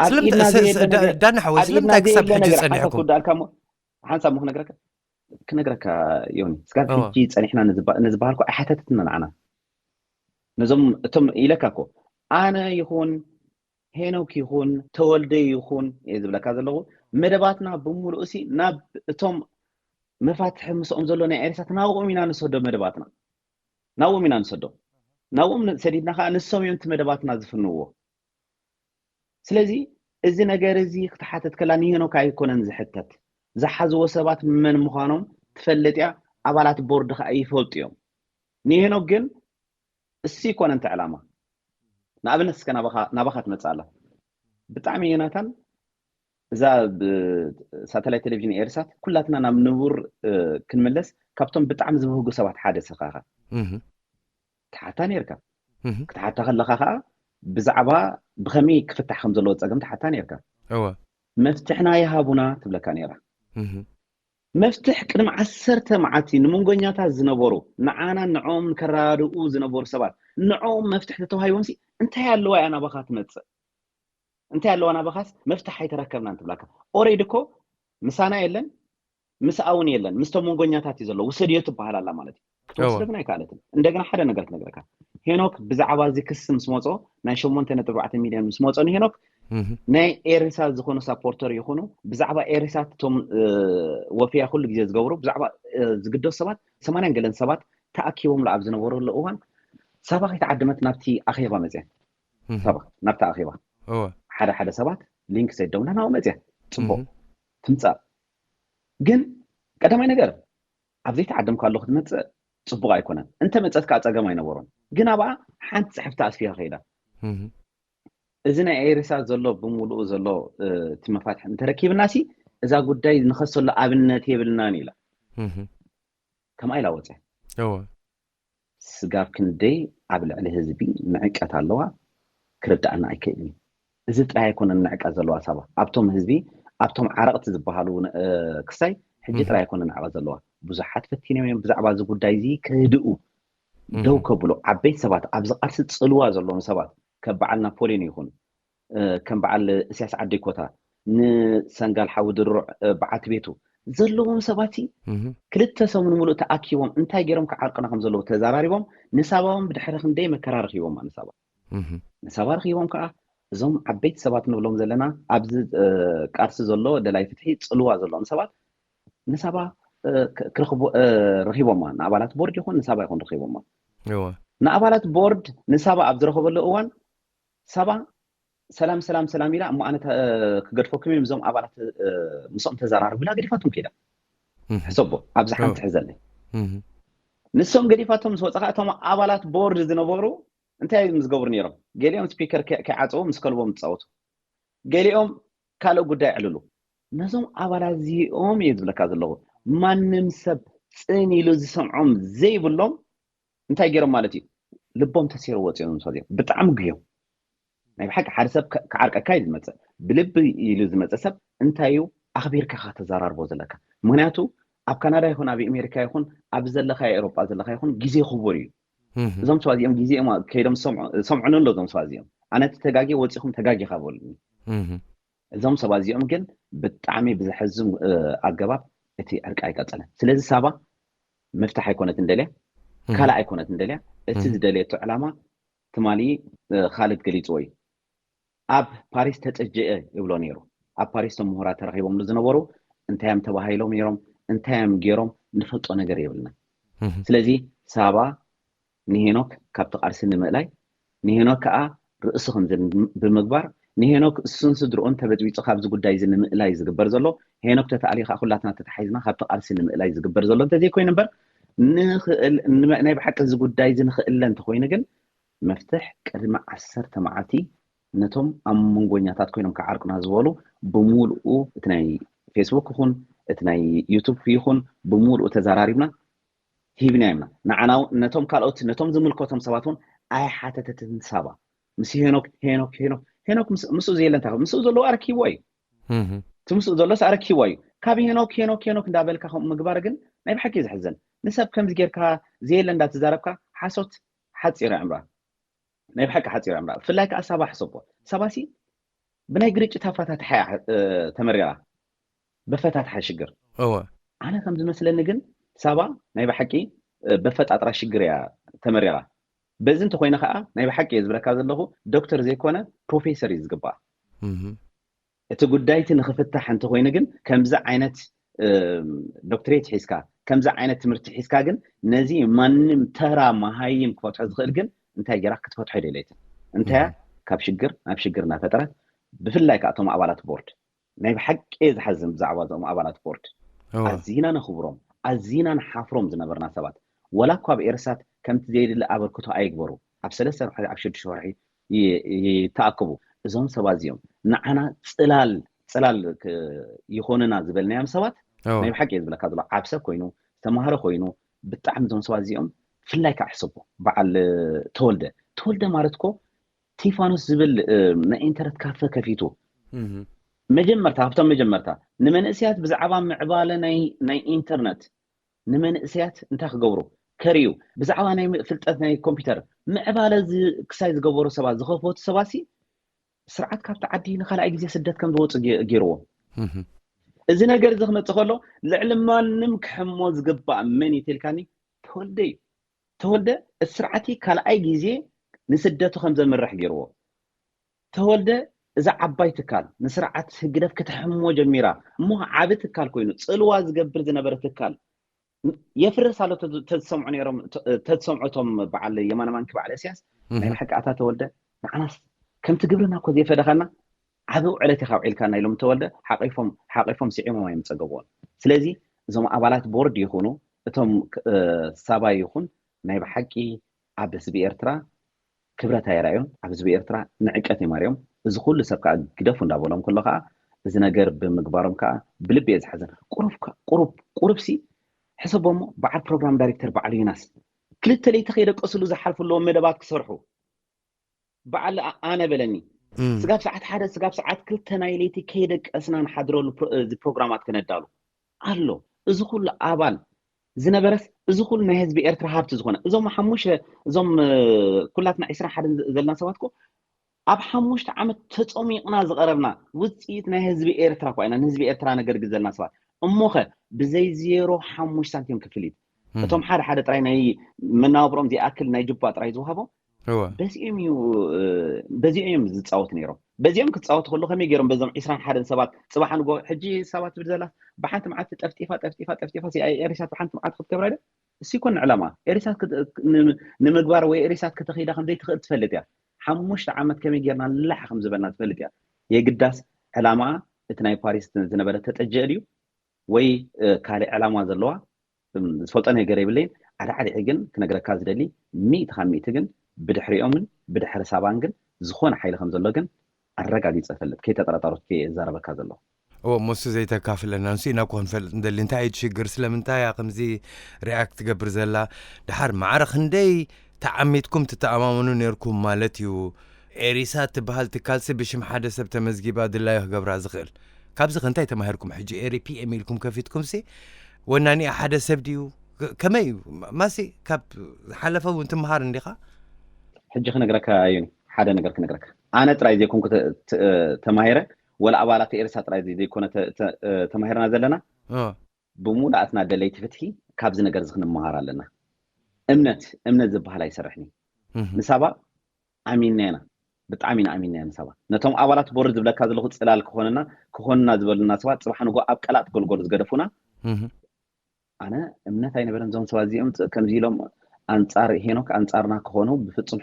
ኣብ ኢድና ዘየለ ነገር ዳኒ ሓወይ ኣብ ኢድና ስለምንታይ ክሳብ ዘየለ ሕጂ ነገር ሓንሳብ ጸኒሕኩም? ክወዳእልካ እሞ ሓንሳብ እሞ ክነግረካ ክነግረካ ዮኒ ስጋብ እወ። ሕጂ ጸኒሕና ንዝባ- ንዝበሃልኩ ኣይሓተትትና ንዓና ነዞም እቶም ኢለካ እኮ ኣነ ይኹን ሄኖክ ይኹን ተወልደ ይኹን እየ ዝብለካ ዘለኹ መደባትና ብምሉእ ሲ ናብ እቶም መፋትሒ ምስኦም ዘሎ ናይ ኤሪሳት ናብኦም ኢና ንሰዶ መደባትና ናብኦም ኢና ንሰዶ ናብኦም ሰዲድና ከዓ ንሶም እዮም እቲ መደባትና ዝፍንዎ ስለዚ እዚ ነገር እዚ ክትሓተት ከላ ንሄኖክ ኣይኮነን ዝሕተት ዝሓዝዎ ሰባት መን ምዃኖም ትፈልጥ እያ ኣባላት ቦርድ ከዓ ይፈልጡ እዮም ንሄኖክ ግን እሱ ይኮነን እቲ ዕላማ ንኣብነት እስከ ናባኻ ትመፅእ ኣላ ብጣዕሚ ዮናታን እዛ ሳተላይት ቴሌቪዥን ኤርሳት ኩላትና ናብ ንቡር ክንምለስ ካብቶም ብጣዕሚ ዝበህጉ ሰባት ሓደ ስኻ ኢኻ ትሓታ ነርካ ክትሓታ ከለኻ ከዓ ብዛዕባ ብኸመይ ክፍታሕ ከም ዘለዎ ፀገም ትሓታ ነርካ መፍትሕና ይሃቡና ትብለካ ነራ መፍትሕ ቅድሚ ዓሰርተ መዓልቲ ንመንጎኛታት ዝነበሩ ንዓናን ንዕኦም ንከረዳድኡ ዝነበሩ ሰባት ንዕኦም መፍትሕ ተተዋሂቦምሲ እንታይ ኣለዋ እያ ናባኻ ትመፅእ እንታይ ኣለዋ ናባኻስ መፍትሕ ኣይተረከብናን ትብላካ ኦሬድ እኮ ምሳና የለን ምስኣ እውን የለን ምስቶም መንጎኛታት እዩ ዘሎ ውሰድዮ ትበሃል ኣላ ማለት እዩ ክትወስደብን ኣይከኣለትን። እንደገና ሓደ ነገር ክነግረካ፣ ሄኖክ ብዛዕባ እዚ ክሲ ምስ መጾ፣ ናይ ሸሞንተ ነጥቢ ኣርባዕተ ሚልዮን ምስ መጾ ንሄኖክ ናይ ኤሪሳት ዝኾኑ ሳፖርተር ይኹኑ፣ ብዛዕባ ኤሪሳት እቶም ወፍያ ኩሉ ግዜ ዝገብሩ ብዛዕባ ዝግደሱ ሰባት ሰማንያን ገለን ሰባት ተኣኪቦምሉ ኣብ ዝነበረሉ እዋን፣ ሳባ ከይተዓደመት ናብቲ ኣኼባ መፅያ። ሳባ ናብቲ ኣኼባ ሓደ ሓደ ሰባት ሊንክ ሰደውና ናብኡ መፅያ። ፅቡቅ ትምፃእ። ግን ቀዳማይ ነገር ኣብ ዘይተዓደምካሉ ክትመፅእ ፅቡቅ ኣይኮነን። እንተ መፀት ከዓ ፀገም ኣይነበሮን። ግን ኣብኣ ሓንቲ ፅሕፍቲ ኣስፊኻ ከይዳ። እዚ ናይ ኤሪሳ ዘሎ ብምሉኡ ዘሎ እቲ መፋትሒ እንተረኪብና ሲ እዛ ጉዳይ ንኸሰሉ ኣብነት የብልናን ኢላ። ከምኣ ኢላ ወፅያ። ስጋብ ክንደይ ኣብ ልዕሊ ህዝቢ ንዕቀት ኣለዋ ክርድኣና ኣይክእልን እዩ። እዚ ጥራይ ኣይኮነን ንዕቀት ዘለዋ ሳባ፣ ኣብቶም ህዝቢ፣ ኣብቶም ዓረቕቲ ዝበሃሉ ክሳይ ሕጂ ጥራይ ኣይኮነን ንዕቀት ዘለዋ። ብዙሓት ፈቲኖም እዮም ብዛዕባ እዚ ጉዳይ እዚ ክህድኡ፣ ደው ከብሉ፣ ዓበይቲ ሰባት፣ ኣብዚ ቃልሲ ፅልዋ ዘለዎም ሰባት ከም በዓል ናፖሊዮን ይኹን ከም በዓል እስያስ ዓደይ ኮታ፣ ንሰንጋል ሓዊ ድሩዕ በዓቲ ቤቱ ዘለዎም ሰባት ክልተ ሰሙን ሙሉእ ተኣኪቦም እንታይ ገይሮም ክዓርቅና ከም ዘለዉ ተዘራሪቦም፣ ንሳባውን ብድሕሪ ክንደይ መከራ ረኪቦማ ንሳባ ንሳባ ረኪቦም ከዓ እዞም ዓበይቲ ሰባት ንብሎም ዘለና ኣብዚ ቃልሲ ዘሎ ደላይ ፍትሒ ፅልዋ ዘለዎም ሰባት ንሳባ ረኪቦማ። ንኣባላት ቦርድ ይኹን ንሳባ ይኹን ረኪቦማ። ንኣባላት ቦርድ ንሳባ ኣብ ዝረከበሉ እዋን ሳባ ሰላም ሰላም ሰላም ኢላ እሞ ኣነ ክገድፈኩም እዮም እዞም ኣባላት ምስኦም ተዘራርቡ ኢላ ገዲፋቶም ከይዳ። ሕሰቦ ኣብዚ ሓንቲ ሕዘለይ። ንሶም ገዲፋቶም ምስ ወፃ እቶም ኣባላት ቦርድ ዝነበሩ እንታይ እዮም ዝገብሩ ነይሮም? ገሊኦም ስፒከር ከይዓፀዉ ምስ ከልቦም ዝፃወቱ፣ ገሊኦም ካልእ ጉዳይ ዕልሉ። ነዞም ኣባላት እዚኦም እየ ዝብለካ ዘለኹ። ማንም ሰብ ፅን ኢሉ ዝሰምዖም ዘይብሎም እንታይ ገይሮም ማለት እዩ? ልቦም ተሰይሩ ወፂኦም። ብጣዕሚ ጉዮም። ናይ ብሓቂ ሓደ ሰብ ክዓርቀካ እዩ ዝመፅእ። ብልቢ ኢሉ ዝመፅእ ሰብ እንታይ እዩ ኣኽቢርካ ከተዘራርቦ ዘለካ? ምክንያቱ ኣብ ካናዳ ይኹን ኣብ ኣሜሪካ ይኹን ኣብ ዘለካ ኤሮጳ ዘለካ ይኹን ግዜ ክቡር እዩ። እዞም ሰባት እዚኦም ግዜኦም ከይዶም ዝሰምዑ ኣሎ። እዞም ሰባት እዚኦም ኣነ እቲ ተጋጊ ወፂኹም ተጋጊኻ በሉኒ። እዞም ሰባት እዚኦም ግን ብጣዕሚ ብዘሕዝን ኣገባብ እቲ ዕርቂ ኣይቀፀለን። ስለዚ ሳባ ምፍታሕ ኣይኮነትን ደልያ፣ ካልእ ኣይኮነትን ደልያ። እቲ ዝደለየቶ ዕላማ ትማሊ ካልድ ገሊፅዎ እዩ። ኣብ ፓሪስ ተፀጀአ ይብሎ ነይሩ። ኣብ ፓሪስ ቶም ምሁራት ተረኺቦምሉ ዝነበሩ እንታይ እዮም ተባሂሎም ነይሮም፣ እንታይ እዮም ገይሮም ንፈልጦ ነገር የብልና። ስለዚ ሳባ ንሄኖክ ካብቲ ቃልሲ ንምእላይ፣ ንሄኖክ ከዓ ርእሱ ከምዘን ብምግባር ንሄኖክ እሱን ስድርኡን ተበጥቢጡ ካብዚ ጉዳይ እዚ ንምእላይ ዝግበር ዘሎ፣ ሄኖክ ተተኣልዩ ከዓ ኩላትና ተተሓሒዝና ካብቲ ቃልሲ ንምእላይ ዝግበር ዘሎ እንተዘይኮይኑ እምበር ናይ ብሓቂ እዚ ጉዳይ እዚ ንኽእለ እንተኮይኑ ግን መፍትሕ ቅድሚ ዓሰርተ መዓልቲ ነቶም ኣብ መንጎኛታት ኮይኖም ክዓርቁና ዝበሉ ብምሉኡ እቲ ናይ ፌስቡክ ይኹን እቲ ናይ ዩቱብ ይኹን ብምሉኡ ተዘራሪብና ሂብናዮምና። ንዓና እውን ነቶም ካልኦት ነቶም ዝምልከቶም ሰባት እውን ኣይሓተተትን ሳባ ምስ ሄኖክ ሄኖክ ሄኖክ ሄኖክ ምስኡ ዘየለ እንታይ ምስኡ ዘለዎ ኣረኪብዎ እዩ። እቲ ምስኡ ዘሎስ ኣረኪብዎ እዩ። ካብ ሄኖክ ሄኖክ ሄኖክ እንዳበልካ ከምኡ ምግባር ግን ናይ ብሓቂ እዩ ዘሕዝን። ንሰብ ከምዚ ጌርካ ዘየለ እንዳተዛረብካ ሓሶት ሓፂር ኣዕምራ ናይ ብሓቂ ሓፂር ኣዕምራ። ብፍላይ ከዓ ሳባ ሕሰቦ። ሳባሲ ብናይ ግርጭት ኣፋታትሓ እያ ተመሪራ፣ በፈታትሓ ሽግር። ኣነ ከም ዝመስለኒ ግን ሳባ ናይ ብሓቂ በፈጣጥራ ሽግር እያ ተመሪራ። በዚ እንተኮይነ ከዓ ናይ ብሓቂ እየ ዝብለካ ዘለኹ ዶክተር ዘይኮነ ፕሮፌሰር እዩ ዝግባኣ። እቲ ጉዳይ እቲ ንክፍታሕ እንተኮይኑ ግን ከምዚ ዓይነት ዶክትሬት ሒዝካ ከምዚ ዓይነት ትምህርቲ ሒዝካ ግን ነዚ ማንም ተራ መሃይም ክፈትሖ ዝኽእል ግን እንታይ ገይራ ክትፈትሖ ኣይደለየትን። እንታይ ካብ ሽግር ናብ ሽግር እናፈጠረት ብፍላይ ከዓ እቶም ኣባላት ቦርድ ናይ ብሓቂ ዝሓዝን ብዛዕባ እዞም ኣባላት ቦርድ ኣዚና ነኽብሮም ኣዚና ንሓፍሮም ዝነበርና ሰባት ወላ እኳ ኣብ ኤርሳት ከምቲ ዘየድሊ ኣበርክቶ ኣይግበሩ ኣብ ሰለስተ ወርሒ ኣብ ሽዱሽተ ወርሒ ይተኣከቡ። እዞም ሰባት እዚኦም ንዓና ፅላል ፅላል ይኾኑና ዝበልናዮም ሰባት ናይ ብሓቂ እየ ዝብለካ ዘሎ ዓብ ሰብ ኮይኑ ዝተማህረ ኮይኑ ብጣዕሚ እዞም ሰባት እዚኦም ብፍላይ ከዓ ሕሰቦ በዓል ተወልደ ተወልደ ማለት እኮ ቲፋኖስ ዝብል ናይ ኢንተርነት ካፈ ከፊቱ መጀመርታ ካብቶም መጀመርታ ንመንእሰያት ብዛዕባ ምዕባለ ናይ ኢንተርነት ንመንእሰያት እንታይ ክገብሩ ከርእዩ ብዛዕባ ናይ ፍልጠት ናይ ኮምፒውተር ምዕባለ ክሳይ ዝገበሩ ሰባት ዝኸፈቱ ሰባሲ ስርዓት ካብቲ ዓዲ ንካልኣይ ግዜ ስደት ከም ዝወፁ ገይርዎም። እዚ ነገር እዚ ክመፅእ ከሎ ልዕሊ ማንም ክሕሞ ዝግባእ መን እዩ ተልካኒ ተወልደ እዩ። ተወልደ እቲ ስርዓት ካልኣይ ግዜ ንስደቱ ከም ዘምርሕ ገይርዎ። ተወልደ እዛ ዓባይ ትካል ንስርዓት ህግደፍ ክትሕሞ ጀሚራ እሞ ዓቢ ትካል ኮይኑ ጽልዋ ዝገብር ዝነበረ ትካል የፍርስ ኣሎ ተዝሰምዑ ነይሮም። ተዝሰምዑ እቶም በዓል የማነ ማንኪ በዓል እስያስ ናይ ብሓቂ ኣታ ተወልደ ንዓናስ ከምቲ ግብርና እኮ ዘይፈደኻና ዓቢ ውዕለት ኢኻ ውዒልካና ኢሎም ተወልደ ሓቂፎም ሓቂፎም ስዒሞም እዮም ዝጸገብዎን። ስለዚ እዞም ኣባላት ቦርድ ይኹኑ እቶም ሳባ ይኹን ናይ ብሓቂ ኣብ ህዝቢ ኤርትራ ክብረት ኣየርኣዩን ኣብ ህዝቢ ኤርትራ ንዕቀት እዮም ኣርዮም። እዚ ኩሉ ሰብ ከዓ ግደፉ እንዳበሎም ከሎ ከዓ እዚ ነገር ብምግባሮም ከዓ ብልቢ እየ ዝሓዘን። ቁሩብ ቁሩብ ቁሩብ ሲ ሕሰቦሞ በዓል ፕሮግራም ዳይሬክተር በዓል ዮናስ ክልተ ለይቲ ከይደቀስሉ ዝሓልፉ ኣለዎም መደባት ክሰርሑ በዓል ኣነ በለኒ ስጋብ ሰዓት ሓደ ስጋብ ሰዓት ክልተ ናይ ለይቲ ከይደቀስና ንሓድረሉ እዚ ፕሮግራማት ክነዳሉ ኣሎ። እዚ ኩሉ ኣባል ዝነበረስ እዚ ኩሉ ናይ ህዝቢ ኤርትራ ሃብቲ ዝኾነ እዞም ሓሙሽተ እዞም ኩላትና ዕስራን ሓደን ዘለና ሰባት ኮ ኣብ ሓሙሽተ ዓመት ተጸሚቕና ዝቐረብና ውፅኢት ናይ ህዝቢ ኤርትራ እኳ ኢና ንህዝቢ ኤርትራ ነገልግል ዘለና ሰባት እሞኸ ብዘይ ዜሮ ሓሙሽተ ሳንቲም ክፍሊት እቶም ሓደ ሓደ ጥራይ ናይ መናብሮም ዘይኣክል ናይ ጅባ ጥራይ ዝወሃቦም በዚኦም እዩ በዚኦም እዮም ዝፃወት ነይሮም። በዚኦም ክፃወቱ ከሎ ከመይ ገይሮም በዞም ዕስራን ሓደን ሰባት ፅባሕ ንጎ ሕጂ ሰባት ትብል ዘላ ብሓንቲ መዓልቲ ጠፍጢፋ ጠፍጢፋ ጠፍጢፋ ሲኣይኤ ሪሳት ብሓንቲ መዓልቲ ክትገብራ ዶ እሱ ይኮን ዕላማ ኤሪሳት ንምግባር ወይ ኤሪሳት ከተኺዳ ከምዘይትኽእል ትፈልጥ እያ። ሓሙሽተ ዓመት ከመይ ጌርና ላሕ ከም ዝበልና ትፈልጥ እያ። የግዳስ ዕላማ እቲ ናይ ፓሪስ ዝነበረ ተጠጀ ድዩ ወይ ካልእ ዕላማ ዘለዋ ዝፈልጦ ነገር የብለይን። ኣዳዕዲዒ ግን ክነግረካ ዝደሊ ሚእቲ ካብ ሚእቲ ግን ብድሕሪኦምን ብድሕሪ ሳባን ግን ዝኾነ ሓይሊ ከም ዘሎ ግን ኣረጋጊጸ እፈልጥ። ከይተጠራጠሩት እየ ዝዛረበካ ዘለኹ። እዎ፣ ሞሱ ዘይተካፍለና ንሱ ኢና እኮ ክንፈልጥ እንደሊ። እንታይ እዩ እቲ ሽግር? ስለምንታይ እያ ከምዚ ሪኣክት ትገብር ዘላ? ድሓር ማዕረ ክንደይ ተዓሚትኩም ትተኣማመኑ ነርኩም ማለት እዩ? ኤሪሳ ትበሃል ትካልሲ ብሽም ሓደ ሰብ ተመዝጊባ ድላዩ ክገብራ ዝኽእል። ካብዚ ከ እንታይ ተማሂርኩም? ሕጂ ኤሪ ፒ ኤም ኢልኩም ከፊትኩምሲ ወናኒኣ ሓደ ሰብ ድዩ? ከመይ እዩ? ማሲ ካብ ዝሓለፈ እውን ትምሃር እንዲኻ? ሕጂ ክነግረካ እዩ ሓደ ነገር ክነግረካ። ኣነ ጥራይ ዘይኮንኩ ተማሂረ ወላ ኣባላት ኤርሳ ጥራይ ዘይኮነ ተማሂርና ዘለና ብሙሉኣትና ደለይቲ ፍትሒ ካብዚ ነገር እዚ ክንመሃር ኣለና። እምነት እምነት ዝበሃል ኣይሰርሕን እዩ። ንሳባ ኣሚንና ኢና፣ ብጣዕሚ ኢና ኣሚንና ኢና ንሳባ። ነቶም ኣባላት ቦርድ ዝብለካ ዘለኹ ጽላል ክኾንና ክኾንና ዝበሉና ሰባት ጽባሕ ንጎ ኣብ ቀላጥ ጎልጎል ዝገደፉና ኣነ እምነት ኣይነበረን። እዞም ሰባት እዚኦም ከምዚ ኢሎም ኣንጻር ሄኖክ ኣንጻርና ክኾኑ ብፍጹም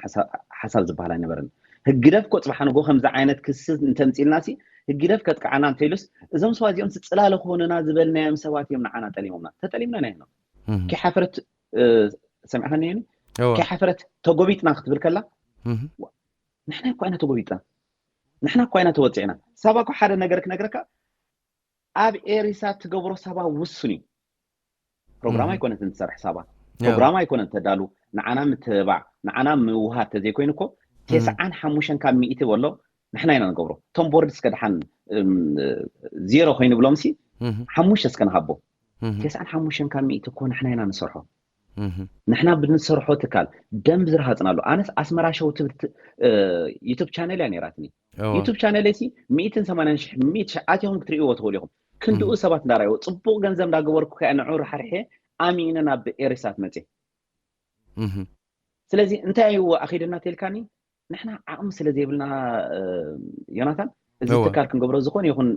ሓሳብ ዝበሃል ኣይነበረን። ህግደፍ እኮ ጽባሕ ንጎ ከምዚ ዓይነት ክሲ እንተምጺልና ሲ ህግደፍ ከጥቅዓና እንተኢሉስ እዞም ሰባት እዚኦም ጽላለ ክኾኑና ዝበልናዮም ሰባት እዮም ንዓና ጠሊሞምና። ተጠሊምና ኢና ሄኖክ። ከይሓፈረት ሰሚዕኻኒ ዮኒ? ከይሓፈረት ተጎቢጥና ክትብል ከላ ንሕና እኳ ኢና ተጎቢጥና፣ ንሕና እኳ ኢና ተወጺዕና። ሳባ እኮ ሓደ ነገር ክነግረካ ኣብ ኤሪሳ ትገብሮ ሳባ ውሱን እዩ። ፕሮግራም ኣይኮነትን ትሰርሕ ሳባ። ፕሮግራም ኣይኮነን ተዳሉ። ንዓና ምትብባዕ ንዓና ምውሃድ ተዘይኮይኑ እኮ ተስዓን ሓሙሽተን ካብ ሚእቲ በሎ ንሕና ኢና ንገብሮ። እቶም ቦርድ እስከ ድሓን ዜሮ ኮይኑ ብሎም ሲ ሓሙሽተ እስከ ንሃቦ። ተስዓን ሓሙሽተን ካብ ሚእቲ እኮ ንሕና ኢና ንሰርሖ። ንሕና ብንሰርሖ ትካል ደም ዝረሃፅናሉ። ኣነስ ኣስመራ ሸው ትብል ዩቱብ ቻነል እያ ነይራትኒ። ዩቱብ ቻነል ሲ ሚእትን ሰማንያን ሽሕ ሚእቲ ሽሕ ኣትኹም ክትርእይዎ ትኽእሉ ኢኹም። ክንድኡ ሰባት እንዳረኣይዎ ፅቡቕ ገንዘብ እንዳገበርኩ ከ ንዑ ራሕርሐ ኣሚነ ናብ ኤሪሳት መፅየ። ስለዚ እንታይ እዩ ኣኺደና ተልካኒ ንሕና ዓቕሚ ስለ ዘይብልና ዮናታን እዚ ትካል ክንገብሮ ዝኾነ ይኹን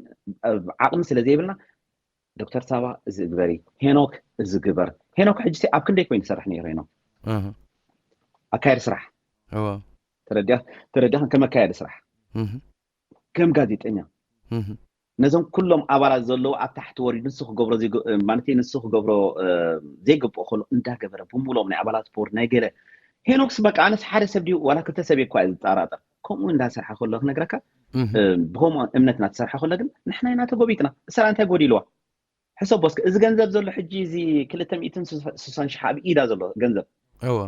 ዓቕሚ ስለ ዘይብልና ዶክተር ሳባ እዚ ግበሪ፣ ሄኖክ እዚ ግበር። ሄኖክ ሕጂ ኣብ ክንደይ ኮይኑ ይሰርሕ ነይሩ ሄኖክ? ኣካየዲ ስራሕ ተረዲኻ ከም ኣካያዲ ስራሕ ከም ጋዜጠኛ ነዞም ኩሎም ኣባላት ዘለዉ ኣብ ታሕቲ ወሪዱ ንሱ ክገብሮ ማለት ንሱ ክገብሮ ዘይግብኦ ከሎ እንዳገበረ ብምሎም ናይ ኣባላት ቦርድ ናይ ገለ ሄኖክስ በቃ ኣነስ ሓደ ሰብ ድዩ ዋላ ክልተ ሰብ እኳ ዝጠራጠር ከምኡ እንዳሰርሐ ከሎ ክነግረካ ብኸምኡ እምነት እናተሰርሐ ከሎ ግን ንሕና ኢና ተጎቢጥና። እሳ እንታይ ጎዲልዋ? ሕሰቦ እስከ፣ እዚ ገንዘብ ዘሎ ሕጂ እዚ ክልተ ሚእትን ስሳን ሽሕ ኣብ ኢዳ ዘሎ ገንዘብ እወ።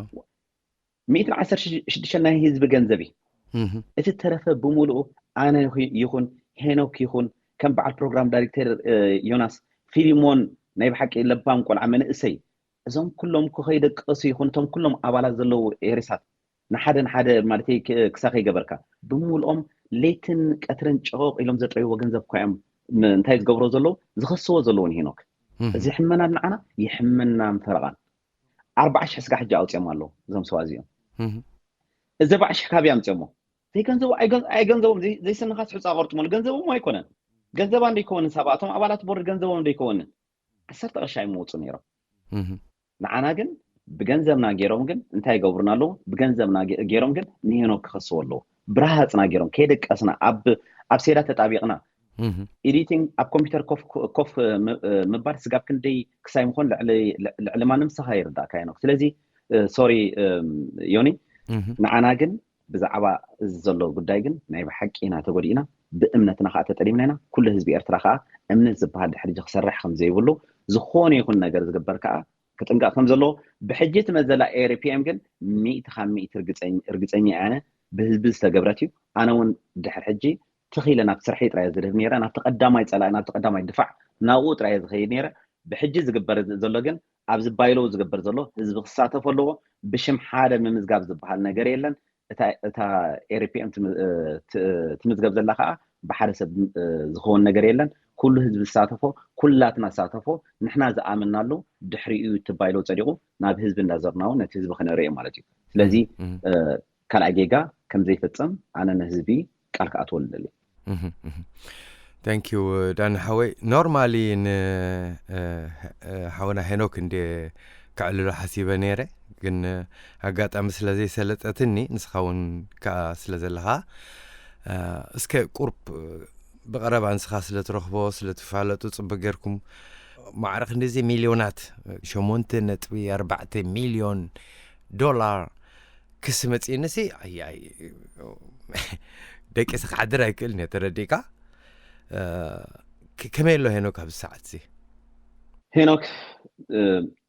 ሚእትን ዓሰርተ ሽዱሽተ ናይ ህዝቢ ገንዘብ እዩ። እህ። እቲ ተረፈ ብምሉኡ ኣነ ይኹን ሄኖክ ይኹን ከም በዓል ፕሮግራም ዳይሬክተር ዮናስ ፊሊሞን ናይ ብሓቂ ለባም ቆልዓ መንእሰይ እዞም ኩሎም ክኸይደቀሱ ይኹን እቶም ኩሎም ኣባላት ዘለዉ ኤሪሳት ንሓደ ንሓደ ማለት ክሳ ከይገበርካ ብምልኦም ለይትን ቀትርን ጨቆቕ ኢሎም ዘጥረይዎ ገንዘብ እኳ እዮም እንታይ ዝገብሮ ዘለዉ ዝኸስዎ ዘለዉ ንሄኖክ እዚ ሕመና ንዓና ይሕመና ምፈረቓን ኣርባዓ ሽሕ ስጋ ሕጂ ኣውፅኦም ኣለዉ እዞም ሰባ እዚኦም። እዚ ኣርባዓ ሽሕ ካበይ ኣምፅኦሞ? ዘይገንዘቡ ኣይገንዘቦም። ዘይስንኻስ ሕፃ ቆርጥሞሉ ገንዘቦም ኣይኮነን። ገንዘባ እንደይከወንን ሳባ እቶም ኣባላት ቦርድ ገንዘቦም እንደይከወንን ዓሰርተ ቅርሺ ኣይመውፁ ነይሮም። ንዓና ግን ብገንዘብና ገይሮም ግን እንታይ ይገብሩና ኣለዉ? ብገንዘብና ገይሮም ግን ንሄኖክ ክኸስዎ ኣለዉ። ብረሃፅና ገይሮም ከየደቀስና ኣብ ሴዳ ተጣቢቕና ኤዲቲንግ ኣብ ኮምፒውተር ኮፍ ምባል ስጋብ ክንደይ ክሳይ ምኾን ልዕሊ ማንም ንስኻ ይርዳእካ ሄኖክ። ስለዚ ሶሪ ዮኒ፣ ንዓና ግን ብዛዕባ እዚ ዘሎ ጉዳይ ግን ናይ ብሓቂ ኢና ተጎዲእና፣ ብእምነትና ከዓ ተጠሊምና ኢና። ኩሉ ህዝቢ ኤርትራ ከዓ እምነት ዝበሃል ድሕሪ ሕጂ ክሰርሕ ከም ዘይብሉ፣ ዝኾነ ይኹን ነገር ዝግበር ከዓ ክጥንቀቕ ከም ዘለዎ ብሕጂ ትመዘላ ኤሪፒኤም ግን ሚእቲ ካብ ሚእቲ ርግፀኛ እያ። ብህዝቢ ዝተገብረት እዩ። ኣነ እውን ድሕሪ ሕጂ ትኺለ ናብ ስርሐይ ጥራይ ዝድህብ ነይረ፣ ናብቲ ቀዳማይ ፀላኢ ናብቲ ቀዳማይ ድፋዕ ናብኡ ጥራይ ዝኸይድ ነይረ። ብሕጂ ዝግበር ዘሎ ግን ኣብዚ ባይሎው ዝግበር ዘሎ ህዝቢ ክሳተፎ ኣለዎ። ብሽም ሓደ ምምዝጋብ ዝበሃል ነገር የለን። እታ ኤሪፒኤም ትምዝገብ ዘላ ከዓ ብሓደ ሰብ ዝኸውን ነገር የለን። ኩሉ ህዝቢ ዝሳተፎ፣ ኩላትና ዝሳተፎ፣ ንሕና ዝኣመናሉ ድሕሪኡ እቲ ባይሎው ፀዲቑ ናብ ህዝቢ እንዳዘርና እውን ነቲ ህዝቢ ክነርኢ ማለት እዩ። ስለዚ ካልኣይ ጌጋ ከምዘይፈፀም ኣነ ንህዝቢ ቃል ክኣትወሉ ደሊ። Thank you ዳኒ ሓወይ። ኖርማሊ ንሓወና ሄኖክ እንደ ከዕልሎ ሓሲበ ነይረ፣ ግን ኣጋጣሚ ስለ ዘይሰለጠትኒ ንስኻ እውን ከዓ ስለ ዘለኻ እስከ ቁርብ ብቐረባ ንስኻ ስለ ትረኽቦ ስለ ትፋለጡ ጽቡቅ ጌርኩም። ማዕረ ክንደዚ ሚልዮናት ሸሞንተ ነጥቢ ኣርባዕተ ሚልዮን ዶላር ክሲ መጽእኒ ሲ ኣያይ ደቂሰ ክሓድር ኣይክእልን እየ። ተረዲእካ? ከመይ ኣሎ ሄኖክ ኣብዚ ሰዓት ሲ? ሄኖክ፣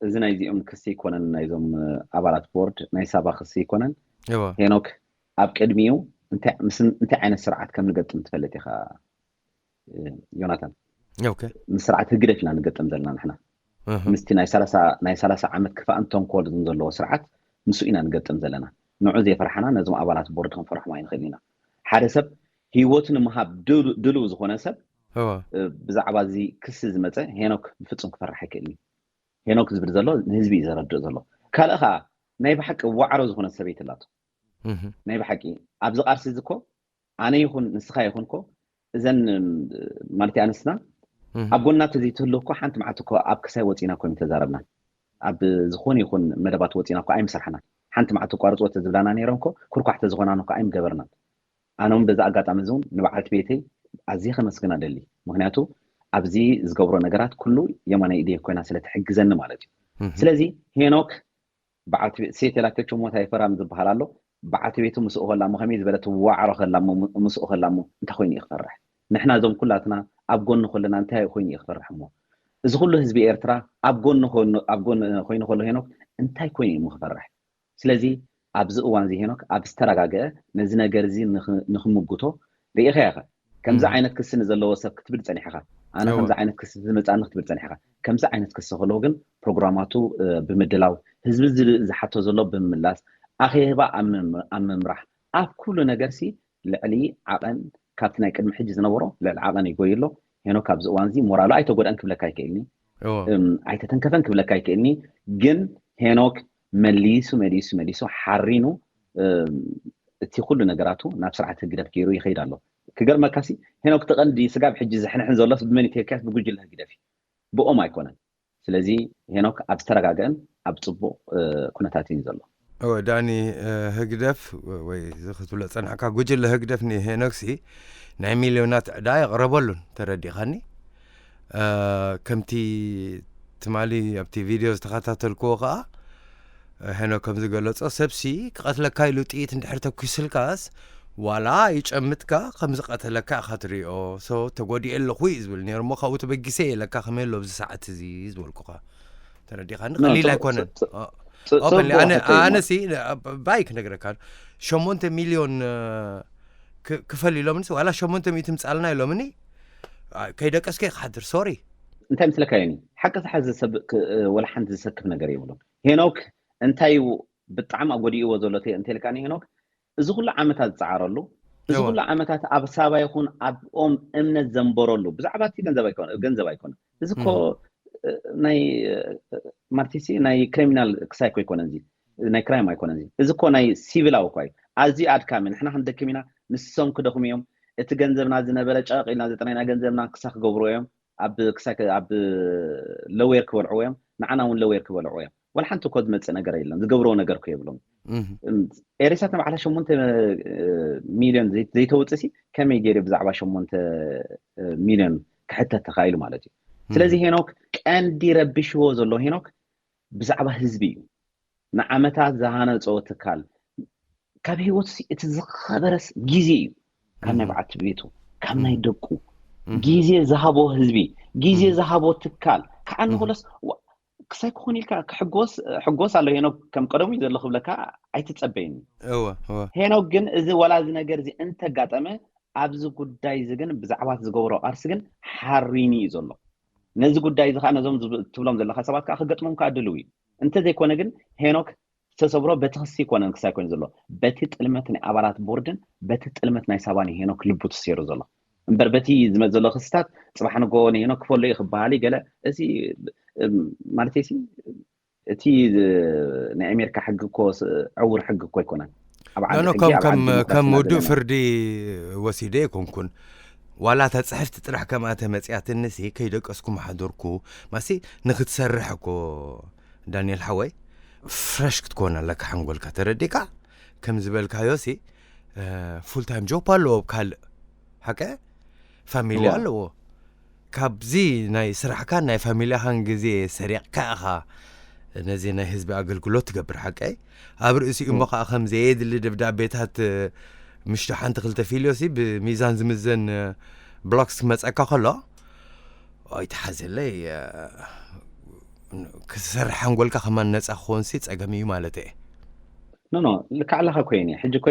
እዚ ናይዚኦም ክሲ ኣይኮነን፣ ናይዞም ኣባላት ቦርድ ናይ ሳባ ክሲ ኣይኮነን። ሄኖክ፣ ኣብ ቅድሚኡ እንታይ ዓይነት ስርዓት ከም ንገጥም ትፈልጥ ኢኻ ዮናታን? ምስ ስርዓት ህግደፍ ኢና ንገጥም ዘለና ንሕና። ምስቲ ናይ ሰላሳ ዓመት ክፋእን ተንኮልን ዘለዎ ስርዓት ምስኡ ኢና ንገጥም ዘለና። ንዑ ዘይፈርሓና ነዞም ኣባላት ቦርድ ክንፈርሖም ኣይንኽእል ኢና። ሓደ ሰብ ህይወቱ ንምሃብ ድሉው ዝኾነ ሰብ ብዛዕባ እዚ ክሲ ዝመፀ ሄኖክ ብፍፁም ክፈርሕ ኣይክእልን እዩ። ሄኖክ ዝብል ዘሎ ንህዝቢ እዩ ዘረድእ ዘሎ። ካልእ ከዓ ናይ ብሓቂ ዋዕሮ ዝኾነ ሰበይቲ ኣላቶ። ናይ ብሓቂ ኣብዚ ቃልሲ እዚ እኮ ኣነ ይኹን ንስኻ ይኹን እኮ እዘን ማለት ኣንስትና ኣብ ጎና ተዘይትህሉ እኮ ሓንቲ መዓልቲ እኮ ኣብ ክሳይ ወፂና እኮ ተዛረብና። ኣብ ዝኾነ ይኹን መደባት ወፂና እኮ ኣይምሰርሓና። ሓንቲ መዓልቲ ቋርፅዎ ተዝብላና ነይሮም እኮ ኩርኳሕ ተዝኾናን እኮ ኣይምገበርናን። ኣነ እውን በዚ ኣጋጣሚ እዚ እውን ንበዓልቲ ቤተይ ኣዝየ ከመስግና ደሊ። ምክንያቱ ኣብዚ ዝገብሮ ነገራት ኩሉ የማናይ ኢደይ ኮይና ስለ ትሕግዘኒ ማለት እዩ። ስለዚ ሄኖክ በዓልቲ ቤት ሴት የላተችው ሞት ኣይፈራም ዝበሃል ኣሎ። በዓልቲ ቤቱ ምስኡ ከላ እሞ ከመይ ዝበለት ዋዕሮ ከላ እሞ ምስኡ ከላ እሞ እንታይ ኮይኑ እዩ ክፈርሕ? ንሕና እዞም ኩላትና ኣብ ጎኒ ከለና እንታይ ኮይኑ እዩ ክፈርሕ እሞ? እዚ ኩሉ ህዝቢ ኤርትራ ኣብ ጎኒ ኮይኑ ኣብ ጎኒ ኮይኑ ከሎ ሄኖክ እንታይ ኮይኑ እዩ ክፈርሕ? ስለዚ ኣብዚ እዋን እዚ ሄኖክ ኣብ ዝተረጋገአ ነዚ ነገር እዚ ንኽምጉቶ ርኢኻ ኢኻ። ከምዚ ዓይነት ክሲ ንዘለዎ ሰብ ክትብል ጸኒሕኻ፣ ኣነ ከምዚ ዓይነት ክሲ ዝመጻኒ ክትብል ጸኒሕኻ። ከምዚ ዓይነት ክሲ ከለዎ ግን ፕሮግራማቱ ብምድላው ህዝቢ ዝሓቶ ዘሎ ብምምላስ ኣኼባ ኣብ ምምራሕ ኣብ ኩሉ ነገርሲ ልዕሊ ዓቐን ካብቲ ናይ ቅድሚ ሕጂ ዝነበሮ ልዕሊ ዓቐን ይጎይ ኣሎ። ሄኖክ ኣብዚ እዋን እዚ ሞራሉ ኣይተጎድአን ክብለካ ኣይክእልኒ፣ ኣይተተንከፈን ክብለካ ኣይክእልኒ። ግን ሄኖክ መሊሱ መሊሱ መሊሱ ሓሪኑ እቲ ኩሉ ነገራቱ ናብ ስርዓት ህግደፍ ገይሩ ይኸይድ ኣሎ። ክገርመካሲ ሄኖክ እቲ ቀንዲ ስጋብ ሕጂ ዝሕንሕን ዘሎስ ብመን እዩ ተኪያስ ብጉጅለ ህግደፍ እዩ፣ ብኦም ኣይኮነን። ስለዚ ሄኖክ ኣብ ዝተረጋገአን ኣብ ፅቡቕ ኩነታት እዩ ዘሎ። ዳኒ፣ ህግደፍ ወይ ክትብሎ ፀናሕካ ጉጅለ ህግደፍ ንሄኖክሲ ናይ ሚልዮናት ዕዳ የቕረበሉን፣ ተረዲኻኒ? ከምቲ ትማሊ ኣብቲ ቪድዮ ዝተኸታተልክዎ ከዓ ሄኖክ ከም ዝገለጾ ሰብሲ ክቐትለካ ኢሉ ጥይት እንድሕር ተኩስልካስ ዋላ ይጨምትካ ከም ዝቐተለካ ኢኻ ትሪኦ። ሶ ተጎዲኤ ኣለኹ እዩ ዝብል ነይሩ እሞ ካብኡ ተበጊሰ እየ ኢለካ ከመይ ኣሎ ኣብዚ ሰዓት እዚ ዝበልኩኻ። ተረዲኻኒ? ቀሊል ኣይኮነን። ኣነ ሲ ባይ ክነግረካ ሸሞንተ ሚልዮን ክፈል ኢሎምኒ ዋላ ሸሞንተ ሚእቲ ምጻልና ኢሎምኒ ከይደቀስከ ክሓድር ሶሪ። እንታይ ምስለካ ዮኒ፣ ሓቂ ዝሓዘ ሰብ ወላ ሓንቲ ዝሰክፍ ነገር የብሉን። ሄኖክ እንታይ እዩ ብጣዕሚ ኣጎዲእዎ ዘሎ እንተልካኒ ሄኖክ፣ እዚ ኩሉ ዓመታት ዝፀዓረሉ፣ እዚ ኩሉ ዓመታት ኣብ ሳባ ይኹን ኣብ ኦም እምነት ዘንበረሉ ብዛዕባ እቲ ገንዘብ ኣይኮነ ገንዘብ ኣይኮነ እዚ እኮ ናይ ማርቲሲ ናይ ክሪሚናል ክሳይ እኮ ኣይኮነን እዚ ናይ ክራይም ኣይኮነን እዚ እዚ እኮ ናይ ሲቪላዊ እኮ እዩ። ኣዝዩ ኣድካሚ ንሕና ክንደክም ኢና ንሶም ክደኽሙ እዮም። እቲ ገንዘብና ዝነበረ ጨቕ ኢልና ዘጥረና ገንዘብና ክሳ ክገብሩ እዮም። ኣብ ክሳ ኣብ ለዌር ክበልዕዎ እዮም። ንዓና እውን ለዌር ክበልዕዎ እዮም። ወላ ሓንቲ እኮ ዝመፅእ ነገር የለን። ዝገብርዎ ነገር እኮ የብሎም። ኤሪሳት ንባዕላ ሸሞንተ ሚሊዮን ዘይተውፅእ ሲ ከመይ ገይሩ ብዛዕባ ሸሞንተ ሚሊዮን ክሕተት ተኻኢሉ ማለት እዩ። ስለዚ ሄኖክ ቀንዲ ረቢሽዎ ዘሎ ሄኖክ ብዛዕባ ህዝቢ እዩ። ንዓመታት ዝሃነፀዎ ትካል ካብ ህይወቱ እቲ ዝኸበረስ ግዜ እዩ። ካብ ናይ በዓቲ ቤቱ ካብ ናይ ደቁ ግዜ ዝሃቦ ህዝቢ ግዜ ዝሃቦ ትካል ከዓ ንክሎስ ክሳይ ክኾን ኢልካ ክሕጎስ ሕጎስ ኣሎ ሄኖክ ከም ቀደሙ እዩ ዘሎ ክብለካ ኣይትፀበይኒ። ሄኖክ ግን እዚ ዋላ እዚ ነገር እዚ እንተጋጠመ ኣብዚ ጉዳይ እዚ ግን ብዛዕባ ዝገብሮ ቃልሲ ግን ሓሪኑ እዩ ዘሎ። ነዚ ጉዳይ እዚ ከዓ ነዞም ትብሎም ዘለካ ሰባት ከዓ ክገጥሞም ከዓ ድልው እዩ። እንተዘይኮነ ግን ሄኖክ ዝተሰብሮ በቲ ክሲ ይኮነን ክሳይ ኮይኑ ዘሎ በቲ ጥልመት ናይ ኣባላት ቦርድን በቲ ጥልመት ናይ ሳባን ሄኖክ ልቡ ተሰይሩ ዘሎ እምበር በቲ ዝመፅ ዘሎ ክስታት ፅባሕ ንጎ ንሄኖክ ክፈሎ እዩ ክበሃል እዩ ገለ እዚ ማለት ሲ እቲ ናይ ኣሜሪካ ሕጊ እኮ ዕውር ሕጊ እኮ ኣይኮነን። ከም ውዱእ ፍርዲ ወሲደ ኣይኮንኩን። ዋላ እታ ፅሕፍቲ ጥራሕ ከምኣ ተመፅያትኒ ሲ ከይደቀስኩ መሓደርኩ። ማሲ ንክትሰርሕ እኮ ዳንኤል ሓወይ ፍረሽ ክትኮን ኣለካ ሓንጎልካ ተረዲካ ከም ዝበልካዮ ሲ ፉል ታይም ጆብ ኣለዎ ኣብ ካልእ ሓቀ ፋሚሊ ኣለዎ። ካብዚ ናይ ስራሕካን ናይ ፋሚሊኻን ግዜ ሰሪቕካ ኢኻ ነዚ ናይ ህዝቢ ኣገልግሎት ትገብር ሓቀይ። ኣብ ርእሲኡ እሞ ከዓ ከም ዘየድሊ ደብዳቤታት ምሽቱ ሓንቲ ክልተ ፊልዮሲ ብሚዛን ዝምዘን ብሎክስ ክመፀካ ከሎ ኣይተሓዘለይ ክሰርሕ ሓንጎልካ ከማን ነፃ ክኾንሲ ፀገም እዩ ማለት እየ። ኖ ኖ ልክዕ ኣለኻ ኮይኒ ሕጂ ኮ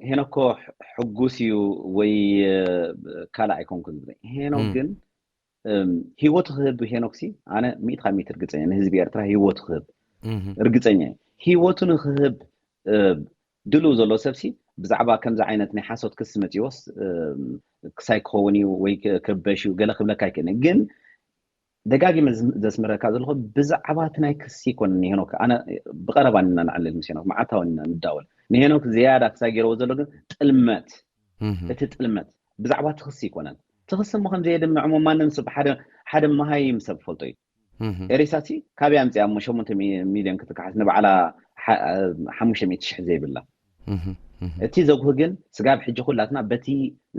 ሄኖኮ ሕጉስ እዩ ወይ ካልእ ኣይኮንኩን ዝብል ሄኖክ ግን ህይወቱ ክህብ ሄኖክሲ ኣነ ሚእት ካብ ሚእት ርግፀኛ ንህዝቢ ኤርትራ ህይወቱ ክህብ ርግፀኛ እዩ። ህይወቱ ንክህብ ድልው ዘሎ ሰብሲ ብዛዕባ ከምዚ ዓይነት ናይ ሓሶት ክሲ መፂዎስ ክሳይ ክኸውን እዩ ወይ ክበሽ እዩ ገለ ክብለካ ኣይክእልን ግን ደጋጊመ ዘስምረካ ዘለኹ ብዛዕባ እቲ ናይ ክሲ ይኮን ንሄኖክ ኣነ ብቀረባ ኢና ንዕልል ምስ ሄኖክ መዓልታዊ ኢና ንዳወል ንሄኖክ ዝያዳ ክሳይ ገይረዎ ዘሎ ግን ጥልመት እቲ ጥልመት ብዛዕባ እቲ ክሲ ይኮነን እቲ ክሲ እሞ ከምዘየድምዕ እሞ ማንም ሰብ ሓደ መሃይም ሰብ ፈልጦ እዩ ኤሪሳሲ ካበይ ኣምፅያ እሞ ሸሞንተ ሚሊዮን ክትከሓስ ንባዕላ ሓሙሽተ ሚእቲ ሽሕ ዘይብላ እቲ ዘጉህ ግን ስጋብ ሕጂ ኩላትና በቲ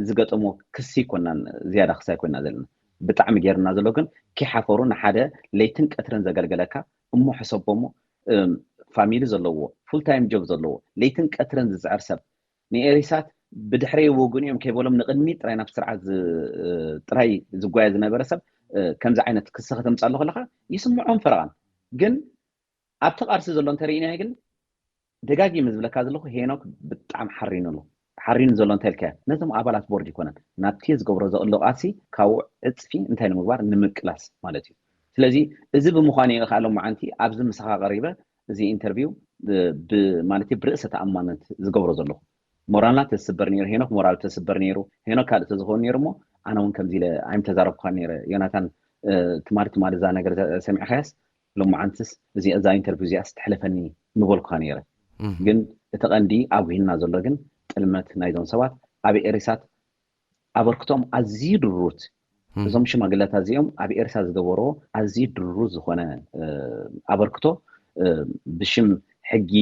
ዝገጠሞ ክሲ ይኮናን ዝያዳ ክሳይ ኮይና ዘለና ብጣዕሚ ገይርና ዘሎ ግን ኪሓፈሩ ንሓደ ለይትን ቀትርን ዘገልገለካ እሞ ሕሰቦሞ ፋሚሊ ዘለዎ ፉል ታይም ጆብ ዘለዎ ለይትን ቀትርን ዝፅዕር ሰብ ንኤሪሳት ብድሕረይ ወጉን እዮም ከይበሎም ንቅድሚት ጥራይ ናብ ስርዓት ጥራይ ዝጓየ ዝነበረ ሰብ ከምዚ ዓይነት ክሲ ከተምፃሉ ከለካ ይስምዖም ፈረቓን ግን ኣብቲ ቃልሲ ዘሎ እንተርኢናዮ ግን ደጋጊመ ዝብለካ ዘለኹ ሄኖክ ብጣዕሚ ሓሪኑ ኣሎ ሓሪኑ ዘሎ እንታይ ኢልካዮ ነዞም ኣባላት ቦርድ ይኮነን ናብቲ ዝገብሮ ዘሎ ቃልሲ ካብኡ ዕፅፊ እንታይ ንምግባር ንምቅላስ ማለት እዩ ስለዚ እዚ ብምዃኑ እየ ከዓ ሎማዓንቲ ኣብዚ ምሳኻ ቀሪበ እዚ ኢንተርቪው ማለት ብርእሰ ተኣማነት ዝገብሮ ዘለኹ ሞራልና ተስበር ነይሩ ሄኖክ ሞራል ተስበር ነይሩ ሄኖክ ካልእ ተዝኸውን ነይሩ እሞ ኣነ እውን ከምዚ ኢለ ኣይምተዛረብኳን ነይረ ዮናታን ትማሊ ትማሊ እዛ ነገር ሰሚዕካያስ ሎማዓንትስ እዚ እዛ ኢንተርቪው እዚኣስ ትሕለፈኒ ምበልኩካ ነይረ ግን እቲ ቀንዲ ኣጉሂልና ዘሎ ግን ጥልመት ናይዞም ሰባት ኣብ ኤሪሳት ኣበርክቶም ኣዝዩ ድሩት እዞም ሽማግለታት እዚኦም ኣብ ኤርትራ ዝገበርዎ ኣዝዩ ድሩት ዝኾነ ኣበርክቶ ብሽም ሕጊ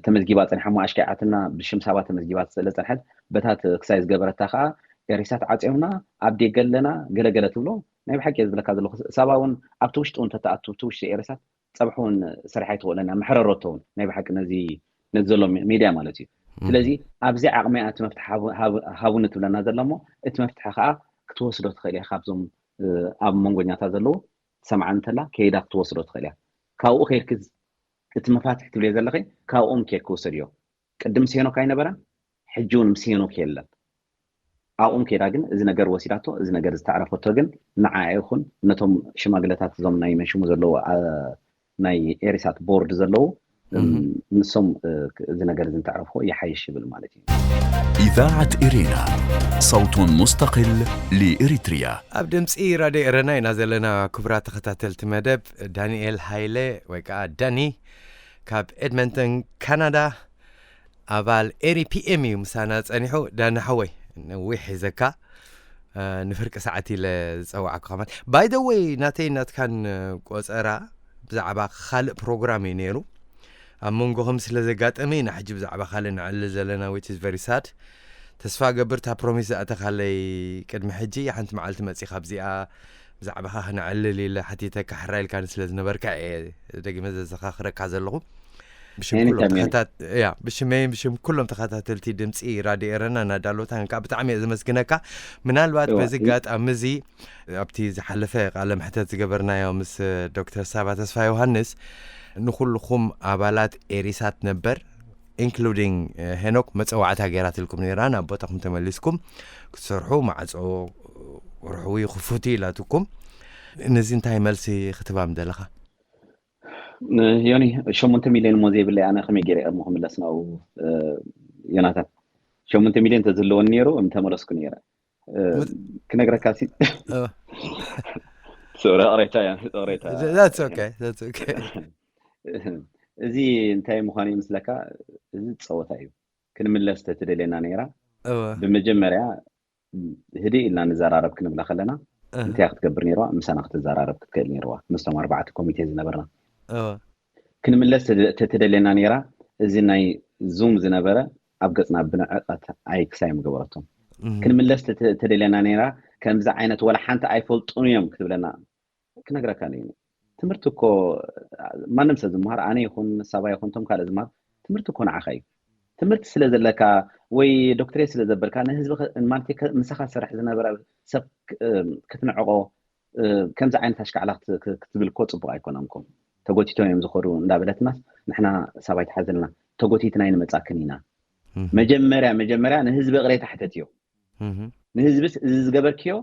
ተመዝጊባ ፀኒሓ እሞ ኣሽካይ ዓትና ብሽም ሳባ ተመዝጊባ ስለ ፀንሐት በታት ክሳይ ዝገበረታ ከዓ ኤሪሳት ዓፅዮምና ኣብ ዴገ ኣለና ገለገለ ትብሎ ናይ ብሓቂ ዝብለካ ዘለኹ ሳባ እውን ኣብቲ ውሽጢ እውን ተተኣቱ እቲ ውሽጢ ኤሪሳት ፀብሒ እውን ስራሕ ኣይትኽእለና መሕረረቶ እውን ናይ ብሓቂ ነዚ ነዚ ዘሎ ሜድያ ማለት እዩ ስለዚ ኣብዚ ዓቕሚ እቲ መፍትሒ ሃቡኒ ትብለና ዘሎ እሞ እቲ መፍትሒ ከዓ ክትወስዶ ትኽእል ኢኻ ካብዞም ኣብ መንጎኛታት ዘለዉ ትሰምዓ እንተላ ከይዳ ክትወስዶ ትኽእል እያ ካብኡ ከይድኪ እቲ መፋትሒ ትብልዮ ዘለኺ ካብኦም ከይድኪ ውሰድዮ ቅድም ምስ ሄኖክ ኣይነበረን ሕጂ እውን ምስ ሄኖክ የለን ኣብኦም ከይዳ ግን እዚ ነገር ወሲዳቶ እዚ ነገር ዝተዕረፈቶ ግን ንዓ ይኹን ነቶም ሽማግለታት እዞም ናይ መሽሙ ዘለዉ ናይ ኤሪሳት ቦርድ ዘለዉ እም፣ ንሶም፣ እ፣ እዚ ነገር እዚ እንተዕረፍዎ ይሓይሽ ይብል ማለት እዩ። إذاعة إرينا، صوت مستقل لإريتريا. ኣብ ድምፂ ራድዮ ኤረና ኢና ዘለና። ክቡራት ተኸታተልቲ መደብ፣ ዳንኤል ሃይለ ወይ ከዓ ዳኒ ካብ ኤድመንተን ካናዳ፣ ኣባል ኤሪ ፒኤም እዩ ምሳና ጸኒሑ። ዳኒ ሓወይ፣ ነዊሕ ሒዘካ፣ እ፣ ንፍርቂ ሰዓት ኢለ ዝጸዋዕኩ ከማን። ባይ ደ ወይ፣ ናተይ ናትካን፣ እ፣ ቆጸራ ብዛዕባ ካልእ ፕሮግራም እዩ ነይሩ። ኣብ መንጎኹም ስለ ዘጋጠመ ኢና ሕጂ ብዛዕባ ካልእ ንዕልል ዘለና፣ which is very sad። ተስፋ ገብር፣ እታ ፕሮሚስ ዝኣተኻለይ ቅድሚ ሕጂ፣ ሓንቲ መዓልቲ መጺኻ ኣብዚኣ ብዛዕባኻ ክነዕልል ኢለ ሓቲተካ፣ ሕራይ ኢልካኒ ስለ ዝነበርካ እየ ደጊመ ዘዘኻኽረካ ዘለኹ። ብሽም ኩሎም Anytime, ተኸታት-፣ ያ፣ ብሽመይን ብሽም ኩሎም ተኸታተልቲ ድምፂ ራድዮ ኤረና፣ ናዳሎታን ከዓ ብጣዕሚ እየ ዘመስግነካ። ምናልባት እዋ፣ በዚ እ- ኣጋጣሚ እዚ፣ ኣብቲ ዝሓለፈ ቃለ መሕተት ዝገበርናዮ ምስ ዶክተር ሳባ ተስፋ ዮሃንስ፣ ንኩልኹም ኣባላት ኤሪሳት ነበር፣ ኢንክሉዲንግ ሄኖክ፣ መፀዋዕታ ገይራትልኩም ነይራ፣ ናብ ቦታኹም ተመሊስኩም ክትሰርሑ፣ ማዕፆ ወርሕዊ ክፉት ኢላትኩም። ነዚ እንታይ መልሲ ክትባም ደለኻ? ዮኒ፣ ሸሞንተ ሚልዮን እሞ ዘይብለይ ኣነ ከመይ ገይረ እሞ ክምለስ ናብኡ? እ፣ ዮናታን፣ ሸሞንተ ሚልዮን ተዝህልወኒ ነይሩ፣ ምተመለስኩ ነይረ። እ፣ ምት- ክነግረካ ሲ እ፣ ሶሪ፣ ቅሬታ እያ፣ ቅሬታ። that's okay, that's okay። እዚ እንታይ ምዃኑ ይመስለካ? እዚ ጸወታ እዩ። ክንምለስ ተትደልየና ነይራ፣ እወ፣ ብመጀመርያ ህድእ ኢልና ንዘራረብ ክንብላ ከለና፣ እህ፣ እንታይ ክትገብር ነይርዋ? ምሳና ክትዘራረብ ክትክእል ነይርዋ፣ ምስቶም ኣርባዕተ ኮሚቴ ዝነበርና። እወ፣ ክንምለስ ተደ-፣ ተትደልየና ነይራ፣ እዚ ናይ ዙም ዝነበረ ኣብ ገጽና ብንዕቀት ኣይክሳይ ምገበረቶም። እህ፣ ክንምለስ ተተ-፣ ተደልየና ነይራ፣ ከምዚ ዓይነት ወላ ሓንቲ ኣይፈልጡን እዮም ክትብለና። ክነግረካ ነይኒ፣ ትምህርቲ እኮ ማንም ሰብ ዝመሃር፣ ኣነ ይኹን ሳባ ይኹን እቶም ካልእ ዝመሃር፣ ትምህርቲ እኮ ንዓኻ እዩ። ትምህርቲ ስለ ዘለካ ወይ ዶክትሬት ስለ ዘበልካ ንህዝቢ ከ-፣ ማለት ከ-፣ ምሳኻ ዝሰርሕ ዝነበረ ሰብ ክ-፣ እም፣ ክትንዕቆ፣ እ፣ ከምዚ ዓይነት ኣሽካዕላ ክት-፣ ክ-፣ ክትብል እኮ ጽቡቕ ኣይኮነን እኮ። ተጎቲቶም እዮም ዝኸዱ እንዳበለትናስ ንሕና ሳባ ይትሓዘልና፣ ተጎቲትና ኣይንመጻክን ኢና። እህ፣ መጀመርያ፣ መጀመርያ ንህዝቢ ቅሬታ ሕተትዮ። እህ፣ ንህዝብስ እዚ ዝገበርክዮ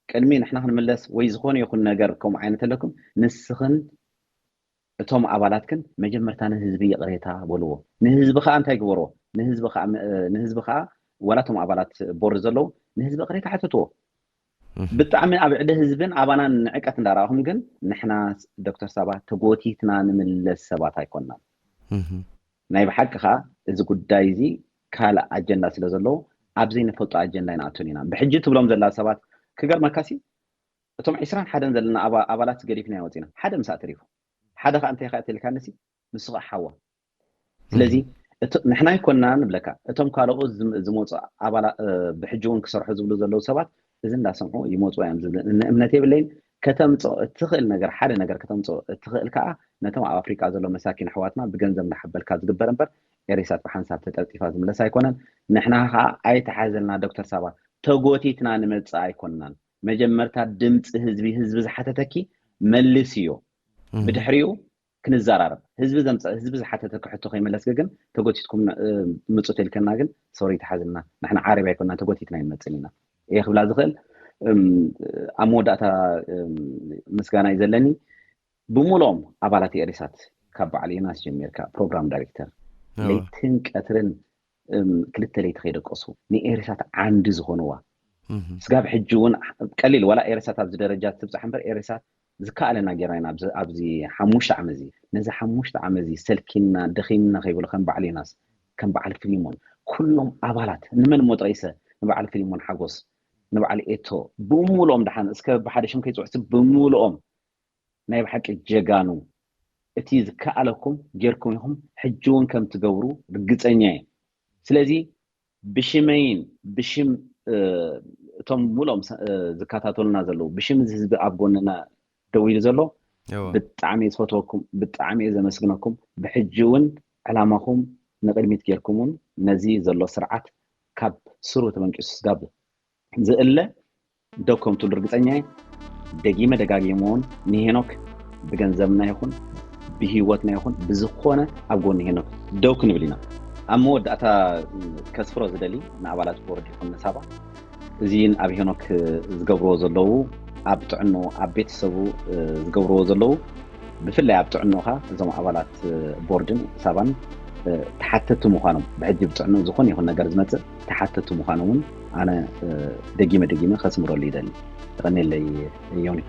ቅድሚ ንሕና ክንምለስ ወይ ዝኾነ ይኹን ነገር ከምኡ ዓይነት ኣለኩም፣ ንስኽን እቶም ኣባላትክን መጀመርታ ንህዝቢ ይቕሬታ በልዎ። ንህዝቢ ኸኣ እንታይ ግበርዎ? ንህዝቢ ኸኣ፣ ንህዝቢ ኸኣ ዋላ እቶም ኣባላት ቦርድ ዘለዉ ንህዝቢ ይቕሬታ ሕተትዎ። እህ፣ ብጣዕሚ ኣብ ዕደ ህዝብን ኣባናን ንዕቀት እንዳረኣኹም ግን ንሕና ዶክተር ሳባ ተጎቲትና ንምለስ ሰባት ኣይኮንናን። እህ፣ ናይ ብሓቂ ኸኣ እዚ ጉዳይ እዚ ካልእ ኣጀንዳ ስለ ዘለዎ ኣብ ዘይንፈልጦ ኣጀንዳ ኣይንኣቱን ኢና። ብሕጂ ትብሎም ዘላ ሰባት ክገርመካሲ እቶም ዕስራን ሓደን ዘለና ኣባ-፣ ኣባላት ገዲፍና ወፂና ሓደ ምሳእ ተሪፉ ሓደ ኸኣ እንታይ ኸኣ ትልካንሲ ንሱ ኸኣ ሓዋ። ስለዚ እቲ-፣ ንሕና ኣይኮንና ንብለካ፣ እቶም ካልኦት ዝም-፣ ዝመፁ ኣባላ-፣ እ፣ ብሕጂ እውን ክሰርሑ ዝብሉ ዘለዉ ሰባት እዚ እንዳሰምዑ ይመፁ እዮም ዝብል እነ-፣ እምነት የብለይን። ከተምፅኦ እትኽእል ነገር፣ ሓደ ነገር ከተምፅኦ እትኽእል ከዓ ነቶም ኣብ ኣፍሪቃ ዘሎ መሳኪን ኣሕዋትና ብገንዘብ እንዳሓበልካ ዝግበር እምበር ኤሪሳት ብሓንሳብ ተጠርጢፋ ዝምለስ ኣይኮነን። ንሕና ከዓ ኣይተሓዘልና ዶክተር ሳባ፣ ተጎቲትና ንመፅእ ኣይኮንናን። መጀመርታ ድምፂ ህዝቢ፣ ህዝቢ ዝሓተተኪ መልስዮ። እህ፣ ብድሕሪኡ ክንዘራረብ። ህዝቢ ዘምፀ-፣ ህዝቢ ዝሓተተኪ ሕቶ ከይመለስኪ ግን ተጎቲትኩም ን-፣ እ፣ ምፁ ተልከና ግን ሶሪ ተሓዝልና። ንሕና ዓረብ ኣይኮንና ተጎቲትና ኣይንመፅን ኢና። እየ ክብላ ዝኽእል። እም፣ ኣብ መወዳእታ፣ እም፣ ምስጋና እዩ ዘለኒ። ብምልኦም ኣባላት ኤሪሳት ካብ በዓል ዮናስ ጀሚርካ ፕሮግራም ዳይሬክተር እወ። ለይትን ቀትርን፣ እም፣ ክልተ ለይቲ ከይደቀሱ ንኤሪሳት ዓንዲ ዝኾንዋ እህ፣ ስጋብ ሕጂ እውን ቀሊል ዋላ ኤሪሳት ኣብዚ ደረጃ ትብፃሕ እምበር ኤሪሳት ዝከኣለና ጌርና ኢና ኣብዚ፣ ኣብዚ ሓሙሽተ ዓመት እዚ ነዚ ሓሙሽተ ዓመት እዚ ሰልኪና ደኺምና ከይብሉ ከም በዓል ዮናስ ከም በዓል ፊሊሞን ኩሎም ኣባላት ንመን እሞ ጥረይሰ ንበዓል ፊሊሞን ሓጎስ ንበዓል ኤቶ ብምልኦም ደሓን እስከ ብሓደ ሽም ከይፅውዕሲ ብምልኦም ናይ ብሓቂ ጀጋኑ እቲ ዝከኣለኩም ጌርኩም ኢኹም ሕጂ እውን ከም ትገብሩ ርግፀኛ እየ። ስለዚ ብሽመይን ብሽም፣ እ፣ እቶም ሙሉኦም ሰ-፣ እ፣ ዝከታተሉና ዘለዉ ብሽም እዚ ህዝቢ ኣብ ጎንና ደው ኢሉ ዘሎ እወ። ብጣዕሚ እየ ዝፈትወኩም፣ ብጣዕሚ እየ ዘመስግነኩም። ብሕጂ እውን ዕላማኹም ንቕድሚት ጌርኩም እውን ነዚ ዘሎ ስርዓት ካብ ስሩ ተበንቂሱ ስጋብ ዝእለ ደው ከም ትብሉ ርግፀኛ እየ። ደጊመ ደጋጊመ እውን ንሄኖክ ብገንዘብና ይኹን ብህይወትና ይኹን ብዝኾነ ኣብ ጎኒ ሄኖክ ደው ክንብል ኢና። ኣብ መወዳእታ ከስፍሮ ዝደሊ ንኣባላት ቦርድ ይኹን ንሳባ እዚ ኣብ ሄኖክ ዝገብርዎ ዘለዉ ኣብ ጥዕንኡ ኣብ ቤተሰቡ ዝገብርዎ ዘለዉ ብፍላይ ኣብ ጥዕኖኻ እዞም ኣባላት ቦርድን ሳባን ተሓተቲ ምዃኖም፣ ብሕጂ ብጥዕኖ ዝኾነ ይኹን ነገር ዝመፅእ ተሓተቲ ምዃኖም እውን ኣነ ደጊመ ደጊመ ከስምረሉ ይደሊ። የቐኔለይ ዮኒ።